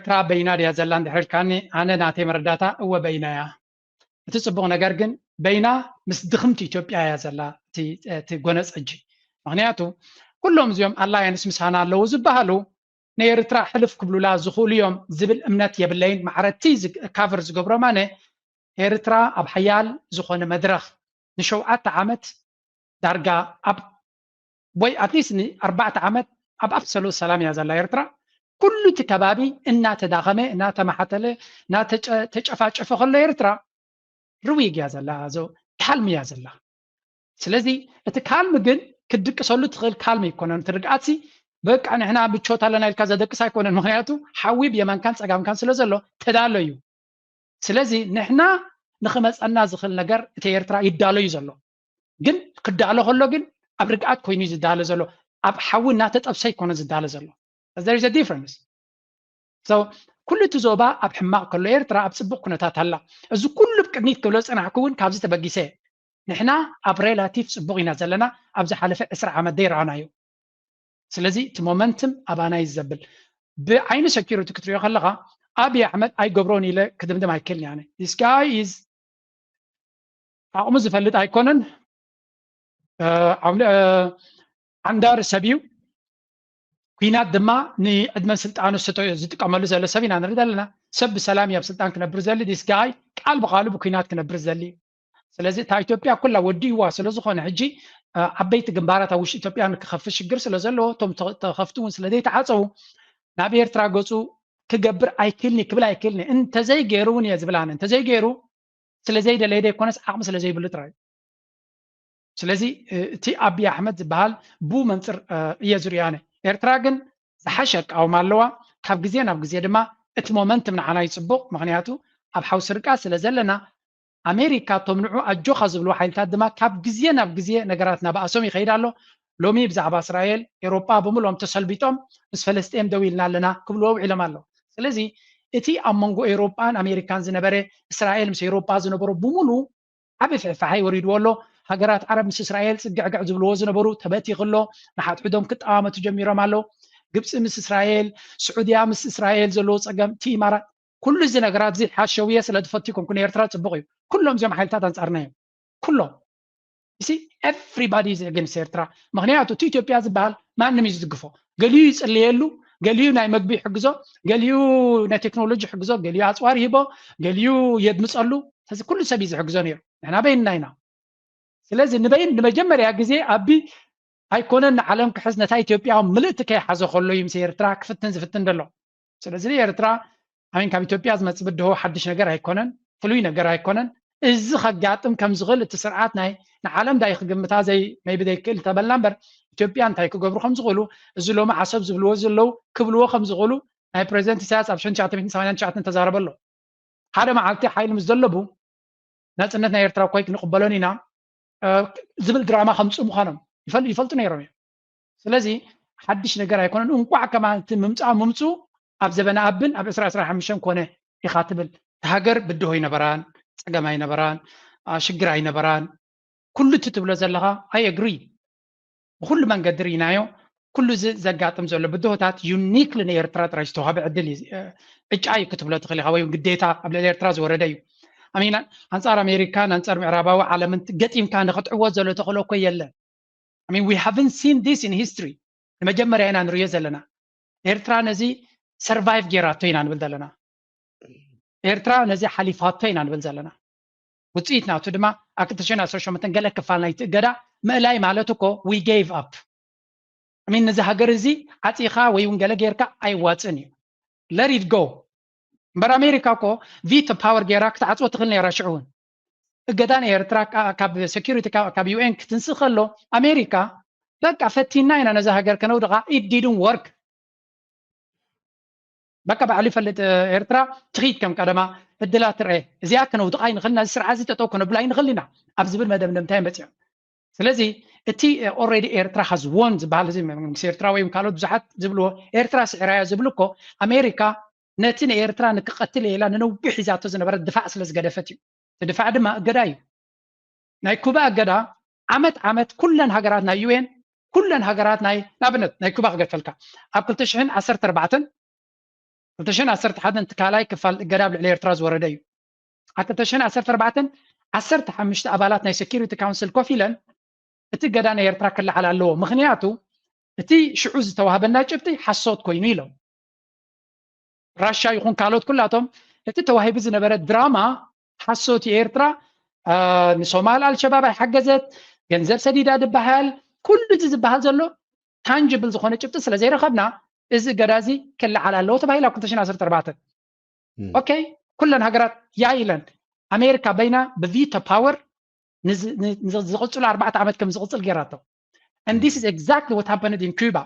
ኤርትራ በይና ድያ ዘላ እንድሕር ኢልካኒ፣ ኣነ ናተይ መረዳእታ እወ በይና እያ። እቲ ጽቡቕ ነገር ግን በይና ምስ ድኽምቲ ኢትዮጵያ እያ ዘላ እቲ ጎነጽ ሕጂ። ምኽንያቱ ኩሎም እዚኦም ኣላያንስ ምሳና ኣለዉ ዝበሃሉ ንኤርትራ ሕልፍ ክብሉላ ዝኽእሉ እዮም ዝብል እምነት የብለይን። ማዕረቲ ካቨር ዝገብሮም ኣነ ኤርትራ ኣብ ሓያል ዝኾነ መድረኽ ንሸውዓተ ዓመት ዳርጋ ኣብ ወይ ኣትሊስት ንኣርባዕተ ዓመት ኣብ ኣብሰሉት ሰላም እያ ዘላ ኤርትራ። ኩሉ እቲ ከባቢ እናተዳኸመ እናተማሓተለ እናተጨፋጨፈ ከሎ ኤርትራ ርዊግ እያ ዘላ፣ ካልም እያ ዘላ። ስለዚ እቲ ካልም ግን ክትድቅሰሉ ትኽእል ካልም ኣይኮነን። እቲ ርግኣትሲ በቃ ንሕና ምቾት ኣለና ኢልካ ዘደቅስ ኣይኮነን። ምኽንያቱ ሓዊ ብየማንካን ጸጋምካን ስለ ዘሎ ተዳሎ እዩ። ስለዚ ንሕና ንኽመፀና ዝኽእል ነገር እቲ ኤርትራ ይዳሎ እዩ ዘሎ። ግን ክዳሎ ከሎ ግን ኣብ ርግኣት ኮይኑ እዩ ዝዳሎ ዘሎ። ኣብ ሓዊ እናተጠብሰ ኣይኮነ ዝዳሎ ዘሎ። There is a difference። So ኩሉ እቲ ዞባ ኣብ ሕማቕ ከሎ ኤርትራ ኣብ ፅቡቕ ኩነታት ኣላ። እዚ ኩሉ ብቅድሚት ክብሎ ዝፀናሕኩ እውን ካብዚ ተበጊሰ እየ። ንሕና ኣብ ሬላቲቭ ፅቡቕ ኢና ዘለና። ኣብ ዝሓለፈ ዕስራ ዓመት ዘይረኣናዮ። ስለዚ እቲ ሞመንትም ኣባና እዩ ዘብል። ብዓይኒ ሴኪሪቲ ክትሪኦ ከለኻ ኣብይ ኣሕመድ ኣይገብሮን ኢለ ክድምድም ኣይክእልን እየ። This guy is ዓቕሙ ዝፈልጥ ኣይኮነን። ዓንዳሪ ሰብ እዩ። ኩናት ድማ ንዕድመ ስልጣኑ ዝጥቀመሉ ዘሎ ሰብ ኢና ንርኢ ዘለና። ሰብ ብሰላም እዩ ኣብ ስልጣን ክነብር ዘሊ። This guy ቃል ብቃሉ ብኩናት ክነብር ዘሊ እዩ። ስለዚ እታ ኢትዮጵያ ኩላ ወዲእዋ ስለ ዝኾነ ሕጂ ዓበይቲ ግንባራት ኣብ ውሽጢ ኢትዮጵያ ንክኸፍት ሽግር ስለ ዘለዎ እቶም ተኸፍቱ እውን ስለ ዘይተዓፀዉ ናብ ኤርትራ ገፁ ክገብር ኣይክእልኒ ክብል ኣይክእልኒ። እንተዘይገይሩ እውን እየ ዝብል ኣነ። እንተዘይገይሩ ስለ ዘይደለየ ዘይኮነስ ዓቕሚ ስለ ዘይብሉ ጥራይ። ስለዚ እቲ ኣብይ ኣሕመድ ዝበሃል ብኡ መንፅር እየ ዝሪኦ ኣነ። ኤርትራ ግን ዝሓሸ ኣቃውማ ኣለዋ። ካብ ግዜ ናብ ግዜ ድማ እቲ ሞመንትም ንዓና ይፅቡቕ። ምኽንያቱ ኣብ ሓውሲ ርቃ ስለ ዘለና ኣሜሪካ እቶም ንዑ ኣጆኻ ዝብልዎ ሓይልታት ድማ ካብ ግዜ ናብ ግዜ ነገራት ናባእሶም ይኸይድ ኣሎ። ሎሚ ብዛዕባ እስራኤል ኤሮጳ ብምልኦም ተሰልቢጦም ምስ ፈለስጤም ደው ኢልና ኣለና ክብልዎ ውዒሎም ኣለዉ። ስለዚ እቲ ኣብ መንጎ ኤሮጳን ኣሜሪካን ዝነበረ እስራኤል ምስ ኤሮጳ ዝነበሮ ብምሉ ዓቢ ፍሕፋሓይ ወሪድዎ ኣሎ። ሃገራት ዓረብ ምስ እስራኤል ጽግዕግዕ ዝብልዎ ዝነበሩ ተበቲኽ ኣሎ። ንሓድሕዶም ክጠማመቱ ጀሚሮም ኣለዉ። ግብጺ ምስ እስራኤል፣ ስዑድያ ምስ እስራኤል ዘለዎ ጸገም፣ እቲ ኢማራት፣ ኩሉ እዚ ነገራት እዚ ሓሸውየ ስለ ዝፈቱ ይኮንኩ ንኤርትራ ጽቡቕ እዩ። ኩሎም እዚኦም ሓይልታት ኣንጻርና እዮም። ኩሎም። You see, everybody is against ኤርትራ። ምኽንያቱ እቲ ኢትዮጵያ ዝበሃል ማንም እዩ ዝድግፎ። ገሊኡ ይጽልየሉ፣ ገሊኡ ናይ መግቢ ይሕግዞ፣ ገሊኡ ናይ ቴክኖሎጂ ይሕግዞ፣ ገሊኡ ኣጽዋር ይህቦ፣ ገሊኡ የድምጸሉ። ስለዚ ኩሉ ሰብ እዩ ዝሕግዞ ነይሩ። ንሕና በይንና ኢና። ስለዚ ንበይን ንመጀመርያ ግዜ ኣቢ ኣይኮነን ንዓለም ክሕዝ ነታ ኢትዮጵያ ምልእቲ ከይሓዞ ከሎ እዩ ምስ ኤርትራ ክፍትን ዝፍትን ዘሎ። ስለዚ ኤርትራ ኣሚን ካብ ኢትዮጵያ ዝመጽእ ብድሆ ሓድሽ ነገር ኣይኮነን፣ ፍሉይ ነገር ኣይኮነን። እዚ ከጋጥም ከም ዝኽእል እቲ ስርዓት ናይ ንዓለም ዳይ ክግምታ ዘይ maybe ዘይክእል እንተበልና እምበር ኢትዮጵያ እንታይ ክገብሩ ከም ዝኽእሉ እዚ ሎሚ ዓሰብ ዝብልዎ ዘለዉ ክብልዎ ከም ዝኽእሉ ናይ ፕሬዚደንት ኢሳያስ ኣብ ሽሕን ትሽዓተ ሚእትን ሰማንያን ትሽዓተን ተዛረበ ኣሎ። ሓደ መዓልቲ ሓይሊ ምስ ዘለቡ ናጽነት ናይ ኤርትራ እኮ ኣይክንቕበሎን ኢና ዝብል ድራማ ከምጽኡ ምዃኖም ይፈልጡ ነይሮም እዮም። ስለዚ ሓድሽ ነገር ኣይኮነን። እንቋዕ ከማን እቲ ምምጻእ ምምጽኡ ኣብ ዘበነ ኣብን ኣብ ዕስራ ዕስራ ሓሙሽተን ኮነ ኢኻ ትብል። ሃገር ብድሆ ኣይነበራን፣ ጸገም ኣይነበራን፣ ሽግር ኣይነበራን። ኩሉ እቲ ትብሎ ዘለኻ I agree። ብኩሉ መንገዲ ርኢናዮ። ኩሉ እዚ ዘጋጥም ዘሎ ብድሆታት ዩኒክሊ ንኤርትራ ጥራይ ዝተዋሃበ ዕድል እዩ። ዕጫ እዩ ክትብሎ ትኽእል ኢኻ፣ ወይ ግዴታ ኣብ ልዕሊ ኤርትራ ዝወረደ እዩ። ኣሚና ኣንጻር ኣሜሪካን ኣንጻር ምዕራባዊ ዓለምን ገጢምካ ንኽትዕወት ዘሎ ተኽእሎ እኮ የለን። I mean, we haven't seen this in history። ንመጀመርያ ኢና ንሪኦ ዘለና። ኤርትራ ነዚ ሰርቫይቭ ጌራቶ ኢና ንብል ዘለና። ኤርትራ ነዚ ሓሊፋቶ ኢና ንብል ዘለና። ውፅኢት ናቱ ድማ ኣብ ክልተ ሽሕን ዓሰርተ ሸሞንተን ገለ ክፋል ናይቲ እገዳ ምእላይ ማለት እኮ we gave up። I mean፣ ነዚ ሃገር እዚ ዓፂኻ ወይ እውን ገለ ጌርካ ኣይዋፅን እዩ። Let it go። እምበር ኣሜሪካ እኮ ቪቶ ፓወር ጌራ ክትዓፅዎ ትኽእል ነይራ። ሽዑ እውን እገዳ ንኤርትራ ካብ ሴኪሪቲ ካብ ዩኤን ክትንስእ ከሎ ኣሜሪካ በቃ ፈቲና ኢና ነዛ ሃገር ከነውድቓ። It didn't work። በቃ ባዕሉ ይፈልጥ። ኤርትራ ትኺድ ከም ቀደማ ዕድላ ትርአ። እዚኣ ከነውድቓ ኣይንኽእልና፣ እዚ ስርዓት እዚ ጠጠው ከነብላ ኣይንኽእል ኢና ኣብ ዝብል መደምደምታ እዮም በፂሖም። ስለዚ እቲ ኦልሬዲ ኤርትራ has won ዝበሃል እዚ መንግስቲ ኤርትራ ወይ ካልኦት ብዙሓት ዝብልዎ ኤርትራ ስዒራያ ዝብል እኮ ኣሜሪካ ነቲ ንኤርትራ ንክቐትል እየ ኢላ ንነዊሕ ሒዛቶ ዝነበረት ድፋዕ ስለ ዝገደፈት እዩ። እቲ ድፋዕ ድማ እገዳ እዩ። ናይ ኩባ እገዳ ዓመት ዓመት ኩለን ሃገራት ናይ ዩኤን ኩለን ሃገራት ናይ ንኣብነት ናይ ኩባ ክገድፈልካ ኣብ ክልተ ሽሕን ዓሰርተ ኣርባዕተን ክልተ ሽሕን ዓሰርተ ሓደን እቲ ካልኣይ ክፋል እገዳ ኣብ ልዕሊ ኤርትራ ዝወረደ እዩ። ኣብ ክልተ ሽሕን ዓሰርተ ኣርባዕተን ዓሰርተ ሓሙሽተ ኣባላት ናይ ሴኩሪቲ ካውንስል ኮፍ ኢለን እቲ እገዳ ናይ ኤርትራ ክለዓል ኣለዎ፣ ምኽንያቱ እቲ ሽዑ ዝተዋህበና ጭብጢ ሓሶት ኮይኑ ኢሎም። ራሻ ይኹን ካልኦት ኩላቶም እቲ ተዋሂቡ ዝነበረ ድራማ ሓሶት እዩ። ኤርትራ ንሶማል ኣልሸባብ ኣይሓገዘት፣ ገንዘብ ሰዲዳ ዝበሃል ኩሉ እዚ ዝበሃል ዘሎ ታንጅብል ዝኾነ ጭብጢ ስለ ዘይረኸብና እዚ እገዳ እዚ ክለዓል ኣለዎ ተባሂሉ ኣብ ክልተ ሽሕን ዓሰርተ ኣርባዕተን። ኦኬ፣ ኩለን ሃገራት ያይ ኢለን ኣሜሪካ በይና ብቪቶ ፓወር ዝቕፅሉ ኣርባዕተ ዓመት ከም ዝቕፅል ገይራቶ። And this is exactly what happened in Cuba.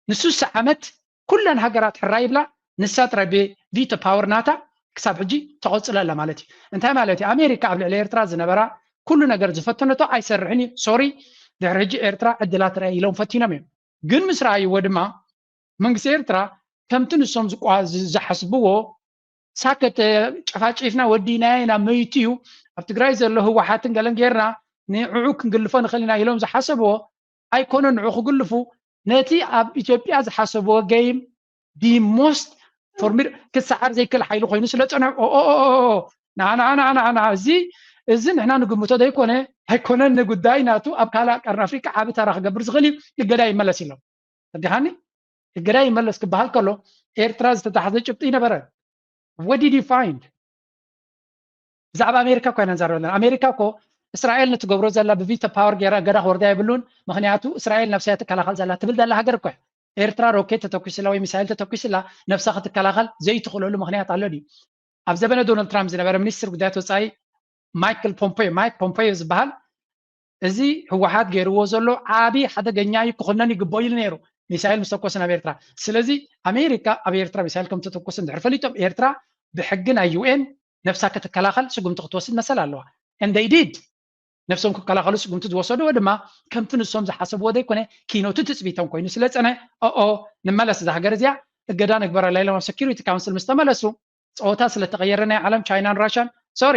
ንሱሳ ዓመት ኩለን ሃገራት ሕራይ ይብላ፣ ንሳ ጥራይ ብቪቶ ፓወር ናታ ክሳብ ሕጂ ተቐፅሎ ኣላ ማለት እዩ። እንታይ ማለት እዩ? ኣሜሪካ ኣብ ልዕሊ ኤርትራ ዝነበራ ኩሉ ነገር ዝፈተነቶ ኣይሰርሕን እዩ፣ ሶሪ፣ ድሕሪ ሕጂ ኤርትራ ዕድላ ትረአ ኢሎም ፈቲኖም እዮም። ግን ምስ ረኣይዎ ድማ መንግስቲ ኤርትራ ከምቲ ንሶም ዝሓስብዎ ሳከት ጨፋጭፍና ወዲናዮ ኢና መይቱ እዩ ኣብ ትግራይ ዘሎ ህወሓትን ገለን ጌርና ንዕዑ ክንግልፎ ንኽእል ኢና ኢሎም ዝሓሰብዎ ኣይኮነን። ንዑ ክግልፉ ነቲ ኣብ ኢትዮጵያ ዝሓሰብዎ game the most formid ክሰዓር ዘይክእል ሓይሊ ኮይኑ ስለ ፀንሑ ንዓና እዚ እዚ ንሕና ንግምቶ ዘይኮነ ኣይኮነን ንጉዳይ ናቱ ኣብ ካልእ ቀርኒ ኣፍሪካ ዓቢ ተራ ክገብር ዝኽእል እዩ። እገዳ ይመለስ ኢሎም። ተዲኻኒ እገዳ ይመለስ ክበሃል ከሎ ኤርትራ ዝተታሕዘ ጭብጢ ይነበረ። What did you find? ብዛዕባ ኣሜሪካ እኮ ኢና ንዛረብ ዘለና። ኣሜሪካ እኮ እስራኤል ንትገብሮ ዘላ ብቪቶ ፓወር ገይራ እገዳ ክወርዳ የብሉን። ምክንያቱ እስራኤል ነብሳ ትከላኸል ዘላ ትብል ዘላ ሃገር እኮ ኤርትራ ሮኬት ተተኩስላ ወይ ሚሳይል ተተኩስላ ነብሳ ክትከላኸል ዘይትኽእለሉ ምክንያት ኣሎ ድዩ? ኣብ ዘበነ ዶናልድ ትራምፕ ዝነበረ ሚኒስትር ጉዳያት ወፃኢ ማይክል ፖምፔዮ ማይክ ፖምፔዮ ዝበሃል እዚ ህወሓት ገይርዎ ዘሎ ዓቢ ሓደገኛ እዩ ክኹነን ይግበኦ ኢሉ ነይሩ። ሚሳይል ምስ ተኮሰ ናብ ኤርትራ። ስለዚ ኣሜሪካ ኣብ ኤርትራ ሚሳይል ከም ተተኮሰ እንድሕር ፈሊጦም ኤርትራ ብሕጊ ናይ ዩኤን ነብሳ ክትከላኸል ስጉምቲ ክትወስድ መሰል ኣለዋ። And they did። ነብሶም ክከላኸሉ ስጉምቲ ዝወሰድዎ ድማ ከምቲ ንሶም ዝሓሰብዎ ዘይኮነ ኪኖቲ ትፅቢቶም ኮይኑ ስለ ፀነ ኦኦ ንመለስ እዛ ሃገር እዚኣ እገዳ ንግበረላ ኢሎም ኣብ ሴኩሪቲ ካውንስል ምስ ተመለሱ ፀወታ ስለተቐየረ ናይ ዓለም ቻይናን ራሻን ሶሪ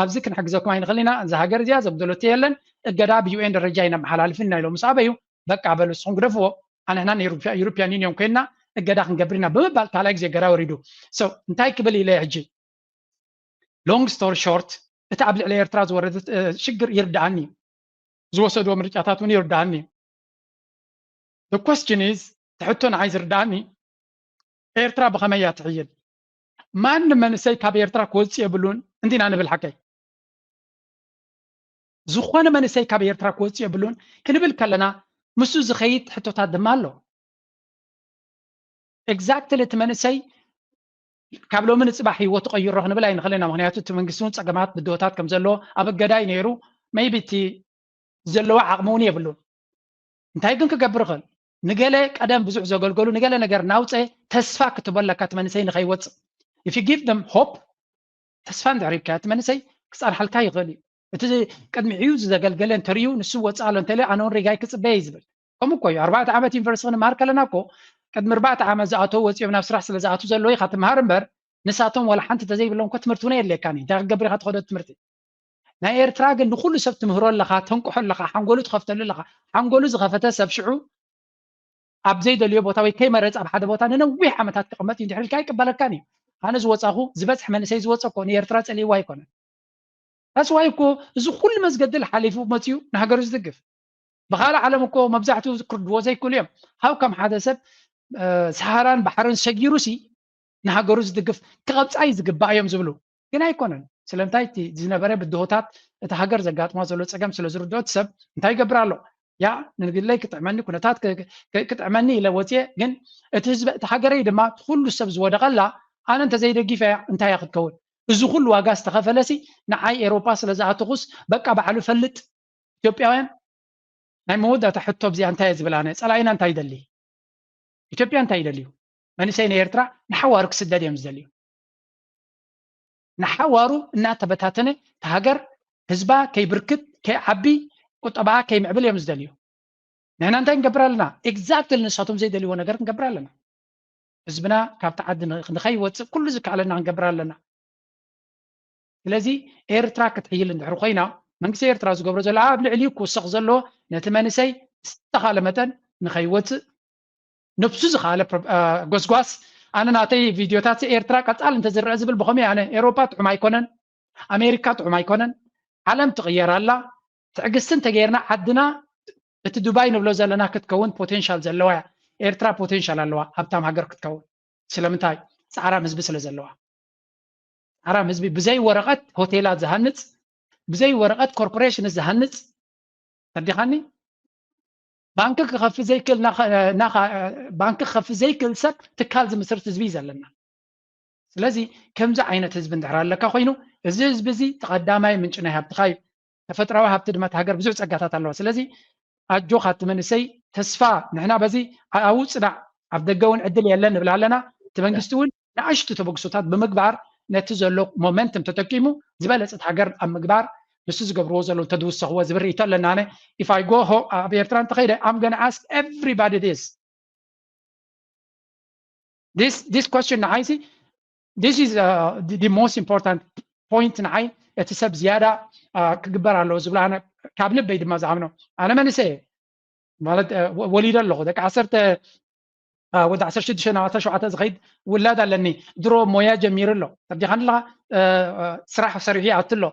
ኣብዚ ክንሕግዘኩም ኣይንኽእል ኢና። እዛ ሃገር እዚኣ ዘጉደለቶ የለን። እገዳ ብዩኤን ደረጃ ኢና መሓላልፍና ኢሎም ምስ ኣበዩ በቃ በሉ ንስኹም ግደፍዎ ኣንሕና ዩሮፒያን ዩኒዮን ኮይንና እገዳ ክንገብር ኢና ብምባል ካልኣይ ግዜ እገዳ ወሪዱ። So እንታይ ክብል ኢለ ሕጂ long story short እቲ ኣብ ልዕሊ ኤርትራ ዝወረደ ሽግር ይርድኣኒ እዩ። ዝወሰድዎ ምርጫታት እውን ይርድኣኒ እዩ። The question is እቲ ሕቶ ንዓይ ዝርድኣኒ ኤርትራ ብኸመይ እያ ትሕይል? ማንም መንእሰይ ካብ ኤርትራ ክወፅእ የብሉን እንዲና ንብል ሓቀይ? ዝኾነ መንእሰይ ካብ ኤርትራ ክወፅእ የብሉን ክንብል ከለና ምስኡ ዝኸይድ ሕቶታት ድማ ኣሎ። Exactly እቲ መንእሰይ ካብ ሎሚ ንፅባሕ ህይወቱ ቀይሮ ክንብል ኣይንኽእልና። ምክንያቱ እቲ መንግስቲ እውን ፀገማት ብድሆታት ከም ዘለዎ ኣብ እገዳ እዩ ነይሩ። Maybe እቲ ዘለዎ ዓቕሚ እውን የብሉን። እንታይ ግን ክገብር ይኽእል? ንገለ ቀደም ብዙሕ ዘገልገሉ ንገለ ነገር ናውፀ ተስፋ ክትበለካ እቲ መንእሰይ ንኸይወፅእ if you give them hope ተስፋ እንድሕር ሂብካዮ እቲ መንእሰይ ክፀንሓልካ ይኽእል እዩ። እቲ ቅድሚኡ ዘገልገለ እንተሪኡ ንሱ ወፅእ ኣሎ እንተለ ኣነ እውን ሪጋይ ክፅበየ እዩ ዝብል። ከምኡ እኮ እዩ። ኣርባዕተ ዓመት ዩኒቨርሲቲ ክንመሃር ከለና እኮ ቅድሚ ኣርባዕተ ዓመት ዝኣተው ወፂኦም ናብ ስራሕ ስለ ዝኣቱ ዘለዉ ኢኻ ትመሃር እምበር ንሳቶም ዋላ ሓንቲ ተዘይብሎም እኮ ትምህርቲ እውን የድልየካን እዩ። እንታይ ክገብር ኢኻ ትኸዶ ትምህርቲ? ናይ ኤርትራ ግን ንኩሉ ሰብ ትምህሮ ኣለኻ፣ ተንቅሖ ኣለኻ፣ ሓንጎሉ ትኸፍተሉ ኣለኻ። ሓንጎሉ ዝኸፈተ ሰብ ሽዑ ኣብ ዘይደልዮ ቦታ ወይ ከይመረፀ ኣብ ሓደ ቦታ ንነዊሕ ዓመታት ክቕመጥ እዩ እንድሕር ኢልካ ኣይቅበለካን እዩ። ኣነ ዝወፃኹ ዝበፅሕ መንእሰይ ዝወፀ እኮ ንኤርትራ ፀሊእዋ ኣይኮነን። That's why እኮ እዚ ኩሉ መዝገድል ሓሊፉ መፅዩ ንሃገሩ ዝድግፍ። ብካልእ ዓለም እኮ መብዛሕትኡ ክርድዎ ዘይክእሉ እዮም። ሃው ከም ሓደ ሰብ ሰሃራን ባሕርን ሰጊሩ ሲ ንሃገሩ ዝድግፍ ክቐብፃ እዩ ዝግባእ እዮም ዝብሉ። ግን ኣይኮነን። ስለምንታይ እቲ ዝነበረ ብድሆታት እቲ ሃገር ዘጋጥማ ዘሎ ፀገም ስለ ዝርድኦ እቲ ሰብ እንታይ ይገብር ኣሎ? ያ ንግለይ ክጥዕመኒ ኩነታት ክጥዕመኒ ኢለ ወፅየ። ግን እቲ ህዝቢ እቲ ሃገረይ ድማ ኩሉ ሰብ ዝወደቐላ ኣነ እንተዘይደጊፈያ እንታይ እያ ክትከውን? እዚ ኩሉ ዋጋ ዝተኸፈለሲ ንዓይ ኤሮፓ ስለ ዝኣተኹስ በቃ ባዕሉ ፈልጥ። ኢትዮጵያውያን ናይ መወዳእታ ሕቶ ኣብዚኣ እንታይ እየ ዝብል ኣነ ፀላኢና እንታይ ይደሊ? ኢትዮጵያ እንታይ ይደልዩ? መንእሰይ ናይ ኤርትራ ንሓዋሩ ክስደድ እዮም ዝደልዩ። ንሓዋሩ እናተበታተነ እቲ ሃገር ህዝባ ከይብርክት ከይዓቢ ቁጠባኣ ከይምዕብል እዮም ዝደልዩ። ንሕና እንታይ ክንገብር ኣለና? Exactly ንሳቶም ዘይደልይዎ ነገር ክንገብር ኣለና። ህዝብና ካብቲ ዓዲ ንኸይወፅእ ኩሉ ዝከኣለና ክንገብር ኣለና። ስለዚ ኤርትራ ክትሕይል እንድሕር ኮይና መንግስቲ ኤርትራ ዝገብሮ ዘሎ ኣብ ልዕሊኡ ክውሰኽ ዘለዎ ነቲ መንእሰይ ዝተኻለ መጠን ንኸይወፅእ ነብሱ ዝኻለ ጎስጓስ ኣነ ናተይ ቪድዮታት ኤርትራ ቀጻል እንተዝረአ ዝብል ብኸመይ ኣነ ኤሮፓ ጥዑም ኣይኮነን፣ ኣሜሪካ ጥዑም ኣይኮነን። ዓለም ትቕየር ኣላ። ትዕግስቲ እንተገይርና ዓድና እቲ ዱባይ ንብሎ ዘለና ክትከውን ፖቴንሻል ዘለዋ እያ። ኤርትራ ፖቴንሻል ኣለዋ ሃብታም ሃገር ክትከውን። ስለምንታይ? ጻዕራም ህዝቢ ስለ ዘለዋ። ጻዕራም ህዝቢ ብዘይ ወረቐት ሆቴላት ዝሃንጽ፣ ብዘይ ወረቐት ኮርፖሬሽን ዝሃንጽ፣ ተዲኻኒ? ባንክ ክኸፍት ዘይክእል ናኻ- ናኻ- ባንክ ክኸፍት ዘይክእል ሰብ ትካል ዝምስርት ህዝቢ እዩ ዘለና። ስለዚ ከምዚ ዓይነት ህዝቢ እንድሕር ኣለካ ኮይኑ፣ እዚ ህዝቢ እዚ ተቐዳማይ ምንጪ ናይ ሃብትኻ እዩ። ተፈጥራዊ ሃብቲ ድማ እቲ ሃገር ብዙሕ ጸጋታት ኣለዋ። ስለዚ ኣጆኻ እቲ መንእሰይ፣ ተስፋ ንሕና በዚ ኣብኡ ጽናዕ፣ ኣብ ደገ እውን ዕድል የለን ንብል ኣለና። እቲ መንግስቲ እውን ንኣሽቱ ተበግሶታት ብምግባር ነቲ ዘሎ ሞመንትም ተጠቂሙ ዝበለጸት ሃገር ኣብ ምግባር ንሱ ዝገብርዎ ዘለዉ እንተዝውሰኽዎ ዝብል ርእይቶ ኣለና። ኣነ if I go ho- ኣብ ኤርትራ እንተኸይደ I'm gonna ask everybody this this this question ንዓይሲ this is uh, the, the most important point ንዓይ እቲ ሰብ ዝያዳ uh, ክግበር ኣለዎ ዝብሎ ኣነ ካብ ልበይ ድማ ዝኣምኖ ኣነ መንእሰይ እየ። ማለት uh, ወ- ወሊደ ኣለኹ ደቂ ዓሰርተ uh, ወዲ ዓሰርተ ሽዱሽተ ናብ ዓሰርተ ሸውዓተ ዝኸይድ ውላድ ኣለኒ። ድሮ ሞያ ጀሚሩ ኣሎ ተብዲኻን ኣለኻ uh, uh, ስራሕ ሰሪሑ ይኣቱ ኣሎ።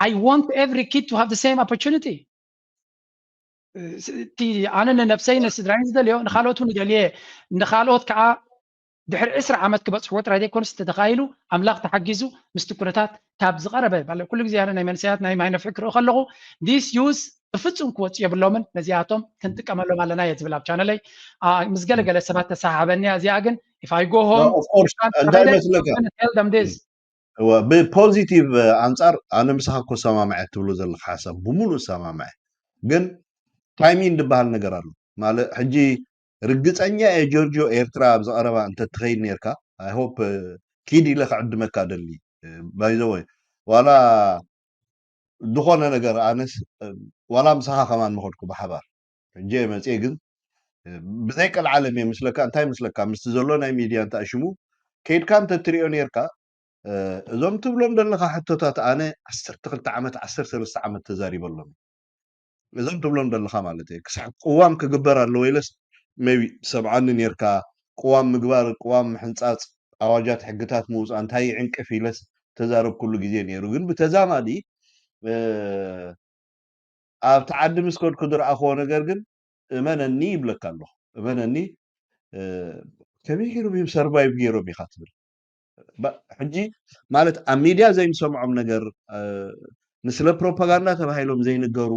I want every kid to have the same opportunity። እቲ ኣነ ንነብሰይ ንስድራይን ዝደልዮ ንካልኦት እውን ይደልየ። ንካልኦት ከዓ ድሕሪ ዕስራ ዓመት ክበፅሕዎ ጥራይ ዘይኮነስ እንተተኻኢሉ ኣምላኽ ተሓጊዙ ምስቲ ኩነታት ካብ ዝቐረበ ባለ ኩሉ ግዜ ኣነ ናይ መንሰያት ናይ ማይነፍሒ ክርኢ ከለኹ this youth ብፍጹም ክወፁ የብሎምን። ነዚኣቶም ክንጥቀመሎም ኣለና እየ ዝብል ኣብ ቻነለይ ምስ ገለገለ ሰባት ተሰሓበኒ እያ። እዚኣ ግን if I go home of course እንታይ መስለካ tell them this ብፖዚቲቭ ኣንጻር ኣነ ምሳኻ እኮ ሰማምዐ ትብሎ ዘለካ ሓሳብ ብምሉእ ሰማምዐ። ግን ታይሚን ዝበሃል ነገር ኣሎ። ማለት ሕጂ ርግጸኛ እየ ጆርጆ ኤርትራ ኣብ ዝቐረባ እንተትኸይድ ነርካ I hope ኪድ ኢለ ክዕድመካ ደሊ ባይዘወይ ዋላ ዝኾነ ነገር ኣነስ ዋላ ምሳኻ ከማን ምኸድኩ ብሓባር ሕጂ መፅየ ግን ብዘይ ቀልዓለም እየ ምስለካ እንታይ ምስለካ ምስቲ ዘሎ ናይ ሚድያ እንታይ ሽሙ ከይድካ እንተትሪኦ ነርካ እዞም ትብሎም ዘለካ ሕቶታት ኣነ ዓሰርተ ክልተ ዓመት ዓሰርተ ሰለስተ ዓመት ተዛሪበሎም እዞም ትብሎም ዘለካ ማለት እዩ ክሳዕ ቅዋም ክግበር ኣለዎ ኢለስ ቢ ሰብዓኒ ነርካ ቅዋም ምግባር ቅዋም ምሕንፃፅ ኣዋጃት ሕግታት ምውፃእ እንታይ ይዕንቅፍ ኢለስ ተዛረብኩሉ ግዜ ነይሩ ግን ብተዛማዲ ኣብቲ ዓዲ ምስ ከድኩ ዝረኣኽዎ ነገር ግን እመነኒ ይብለካ ኣለኹ እመነኒ ከመይ ገይሮም እዮም ሰርቫይቭ ገይሮም ኢኻ ትብል ሕጂ ማለት ኣብ ሚድያ ዘይንሰምዖም ነገር ንስለ ፕሮፓጋንዳ ተባሂሎም ዘይንገሩ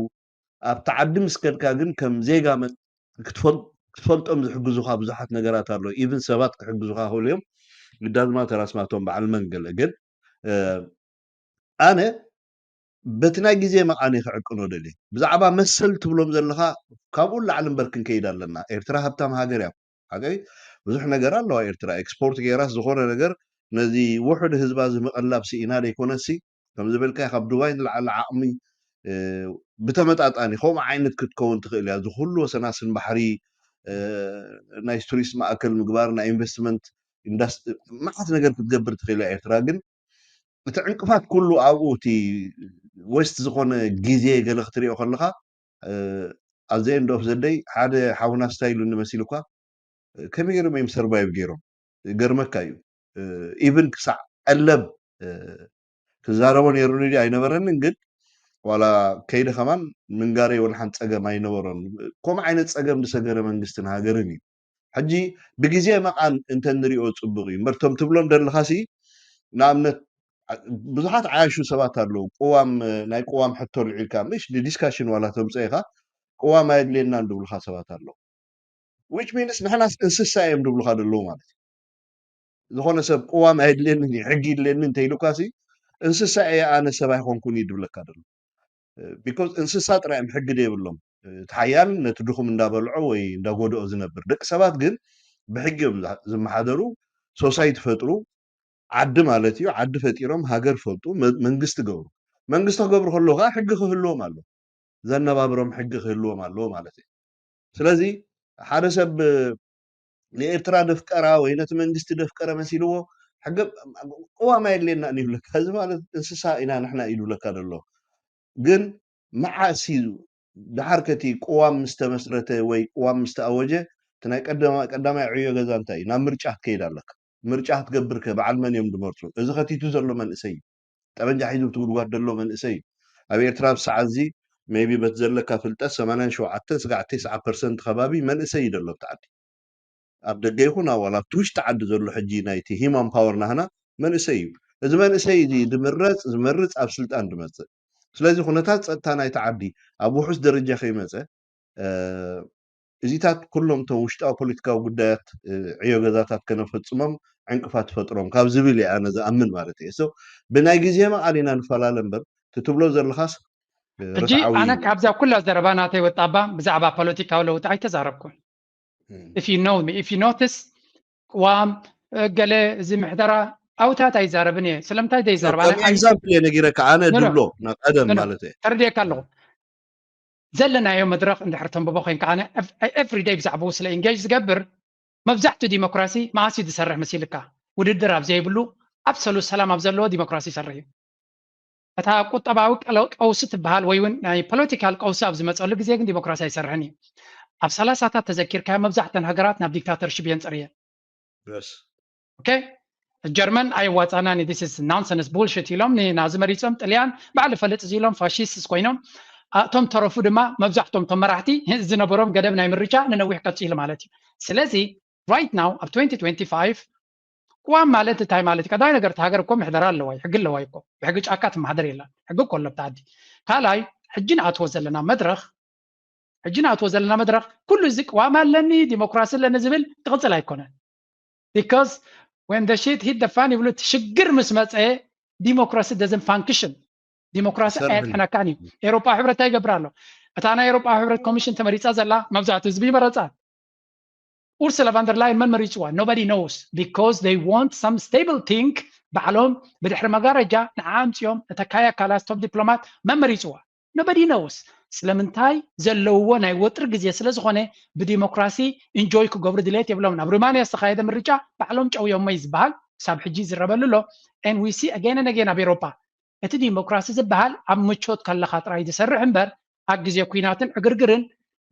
ኣብቲ ዓዲ ምስ ከድካ ግን ከም ዜጋ ክትፈልጦም ዝሕግዙካ ብዙሓት ነገራት ኣሎ ኢቭን ሰባት ክሕግዙካ ክእሉ እዮም ግዳዝማ ተራስማቶም በዓል መንገለ ግን ኣነ በቲ ናይ ግዜ መቓን ክዕቅኖ ደልየ ብዛዕባ መሰል ትብሎም ዘለካ ካብኡ ላዕሊ እምበር ክንከይድ ኣለና ኤርትራ ሃብታም ሃገር እያ ሓቀይ ብዙሕ ነገር ኣለዋ ኤርትራ ኤክስፖርት ገይራስ ዝኾነ ነገር ነዚ ውሑድ ህዝባ እዚ ምቕላብ ስኢና ደይኮነሲ ከም ዝበልካ ካብ ዱባይ ንላዕሊ ዓቕሚ ብተመጣጣኒ ከምኡ ዓይነት ክትከውን ትኽእል እያ ዝኩሉ ወሰናስን ባሕሪ ናይ ቱሪስት ማእከል ምግባር ናይ ኢንቨስትመንት ኢንዳስትሪ መዓት ነገር ክትገብር ትኽእል እያ ኤርትራ ግን እቲ ዕንቅፋት ኩሉ ኣብኡ እቲ ወስት ዝኾነ ግዜ ገለ ክትሪኦ ከለካ ኣብ the end of the day ሓደ ሓውና ስታይሉ ንመሲሉ እኳ ከመይ ገይሮም እዮም ሰርቫይቭ ገይሮም ገርመካ እዩ ኢቭን ክሳዕ ቀለብ ክዛረቦ ነይሩኒ ድዩ ኣይነበረንን ግን ዋላ ከይደ ከማን ምንጋረይ ወላ ሓንቲ ፀገም ኣይነበሮን ከምኡ ዓይነት ፀገም ዝሰገረ መንግስትን ሃገርን እዩ ሕጂ ብግዜ መቓን እንተንሪኦ ፅቡቅ እዩ እምበር ቶም ትብሎም ደለካ ሲ ንኣብነት ብዙሓት ዓያሹ ሰባት ኣለዉ ቅዋም ናይ ቅዋም ሕቶ ልዒልካ ምሽ ንዲስካሽን ዋላ ተምፀ ኢካ ቅዋም ኣየድልየናን ዝብሉካ ሰባት ኣለዉ which means ንሕናስ እንስሳ እዮም ዝብሉካ ዘለዉ ማለት እዩ ዝኾነ ሰብ ቅዋም ኣየድልየንን እዩ ሕጊ ይድልየኒ እንተኢሉካ ሲ እንስሳ እየ ኣነ ሰብ ኣይኮንኩን እዩ ዝብለካ ዘሎ because እንስሳ ጥራይ እዮም ሕጊ ዘይብሎም እቲ ሓያል ነቲ ድኹም እንዳበልዖ ወይ እንዳጎድኦ ዝነብር ደቂ ሰባት ግን ብሕጊ እዮም ዝመሓደሩ ሶሳይቲ ፈጥሩ ዓዲ ማለት እዩ ዓዲ ፈጢሮም ሃገር ፈልጡ መንግስቲ ገብሩ መንግስቲ ክገብሩ ከለዉ ከዓ ሕጊ ክህልዎም ኣሎ ዘነባብሮም ሕጊ ክህልዎም ኣለዎ ማለት እዩ ስለዚ ሓደ ሰብ ንኤርትራ ደፍቀራ ወይ ነቲ መንግስቲ ደፍቀረ መሲልዎ ሕገ ቅዋም ኣየድልየና ይብለካ እዚ ማለት እንስሳ ኢና ንሕና ይብለካ ዘሎ ግን መዓስ እዩ ድሓር ከቲ ቅዋም ምስ ተመስረተ ወይ ቅዋም ምስ ተኣወጀ እቲ ናይ ቀዳማይ ዕዮ ገዛ እንታይ እዩ ናብ ምርጫ ክትከይድ ኣለካ ምርጫ ክትገብር ከ በዓል መን እዮም ዝመርፁ? እዚ ከቲቱ ዘሎ መንእሰይ እዩ። ጠበንጃ ሒዙ ብቲ ጉድጓድ ዘሎ መንእሰይ እዩ። ኣብ ኤርትራ ኣብ ሰዓት እዚ maybe በቲ ዘለካ ፍልጠት ሰማንያን ሸውዓተ ስጋዕ ተስዓ ፐርሰንት ከባቢ መንእሰይ እዩ ዘሎ ኣብቲ ዓዲ። ኣብ ደገ ይኹን ኣብ ዋላ ኣብቲ ውሽጢ ዓዲ ዘሎ ሕጂ ናይቲ human power ናህና መንእሰይ እዩ። እዚ መንእሰይ እዚ ዝምረፅ ዝመርፅ ኣብ ስልጣን ዝመፅእ። ስለዚ ኩነታት ፀጥታ ናይቲ ዓዲ ኣብ ውሑስ ደረጃ ከይመፀ እዚታት ኩሎም እቶም ውሽጣዊ ፖለቲካዊ ጉዳያት ዕዮ ገዛታት ከነፈፅሞም ዕንቅፋት ትፈጥሮም ካብ ዝብል እየ ኣነ ዝኣምን ማለት እየ። ብናይ ግዜ መቓል ኢና ንፈላለ እምበር ትትብሎ ዘለኻስ ሕጂ ኣነ ካብዛ ኩላ ዘረባ ናተይ ወጣባ ብዛዕባ ፖለቲካዊ ለውጢ ኣይተዛረብኩን። If you know me, if you notice ቅዋም ገለ እዚ ምሕደራ ኣውታት ኣይዛረብን እየ። ስለምንታይ ዘይዛረብ example እየ ነጊረካ ኣነ ድብሎ ናብ ቀደም ማለት እየ ተረዲየካ ኣለኹ። ዘለናዮ መድረኽ እንድሕር ተንብቦ ኮይንካ ኣነ everyday ብዛዕባኡ ስለ engage ዝገብር መብዛሕትኡ ዲሞክራሲ መዓስ እዩ ዝሰርሕ መሲልካ? ውድድር ኣብ ዘይብሉ absolute ሰላም ኣብ ዘለዎ ዲሞክራሲ ይሰርሕ እዩ። እታ ቁጠባዊ ቀውሲ ትበሃል ወይ እውን ናይ ፖለቲካል ቀውሲ ኣብ ዝመፀሉ ግዜ ግን ዲሞክራሲ ኣይሰርሕን እዩ። ኣብ ሰላሳታት ተዘኪርካዮ መብዛሕተን ሃገራት ናብ dictatorship እየን ፀርየን። ኦኬ ጀርመን ኣይዋፃናን this is nonsense bullshit ኢሎም ንናዚ መሪፆም ጥልያን ባዕሊ ፈልጥ እዚ ኢሎም ፋሽስት ኮይኖም እቶም ተረፉ ድማ መብዛሕቶም እቶም መራሕቲ ዝነበሮም ገደብ ናይ ምርጫ ንነዊሕ ቀፂሉ ማለት እዩ። ስለዚ right now ኣብ twenty twenty-five ቅዋም ማለት እንታይ ማለት እዩ? ቀዳማይ ነገር እቲ ሃገር እኮ ምሕደራ ኣለዋ እዩ፣ ሕጊ ኣለዋ እዩ እኮ። ብሕጊ ጫካ ትመሓደር የላን። ሕጊ እኮ ኣሎ ኣብቲ ዓዲ። ካልኣይ ሕጂ ንኣትዎ ዘለና መድረኽ ሕጂ ንኣትዎ ዘለና መድረኽ ኩሉ እዚ ቅዋም ኣለኒ ዲሞክራሲ ኣለኒ ዝብል ክቕፅል ኣይኮነን። Because when the shit hit the fan ይብሉ እቲ ሽግር ምስ መፀ ዲሞክራሲ doesn't function። ዲሞክራሲ ኣየድሕነካን እዩ። ኤሮጳ ሕብረት እንታይ ይገብር ኣሎ? እታ ናይ ኤሮጳ ሕብረት ኮሚሽን ተመሪፃ ዘላ መብዛሕትኡ ህዝቢ ይመረፃ። ኡርሱላ ቫንደርላይን መን መሪፅዋ? Nobody knows because they want some stable thing። ባዕሎም ብድሕሪ መጋረጃ ንዓ ኣምፅኦም እተካያ ካላስ ቶፕ ዲፕሎማት መን መሪፅዋ? Nobody knows። ስለምንታይ? ዘለውዎ ናይ ወጥሪ ግዜ ስለ ዝኾነ ብዲሞክራሲ ኢንጆይ ክገብሩ ድሌት የብሎም። ናብ ሩማንያ ዝተኻየደ ምርጫ ባዕሎም ጨውዮሞ እዩ ዝበሃል ክሳብ ሕጂ ይዝረበሉ ኣሎ። And we see again and again ኣብ ኤሮፓ እቲ ዲሞክራሲ ዝበሃል ኣብ ምቾት ከለኻ ጥራይ ዝሰርሕ እምበር ኣብ ግዜ ኩናትን ዕግርግርን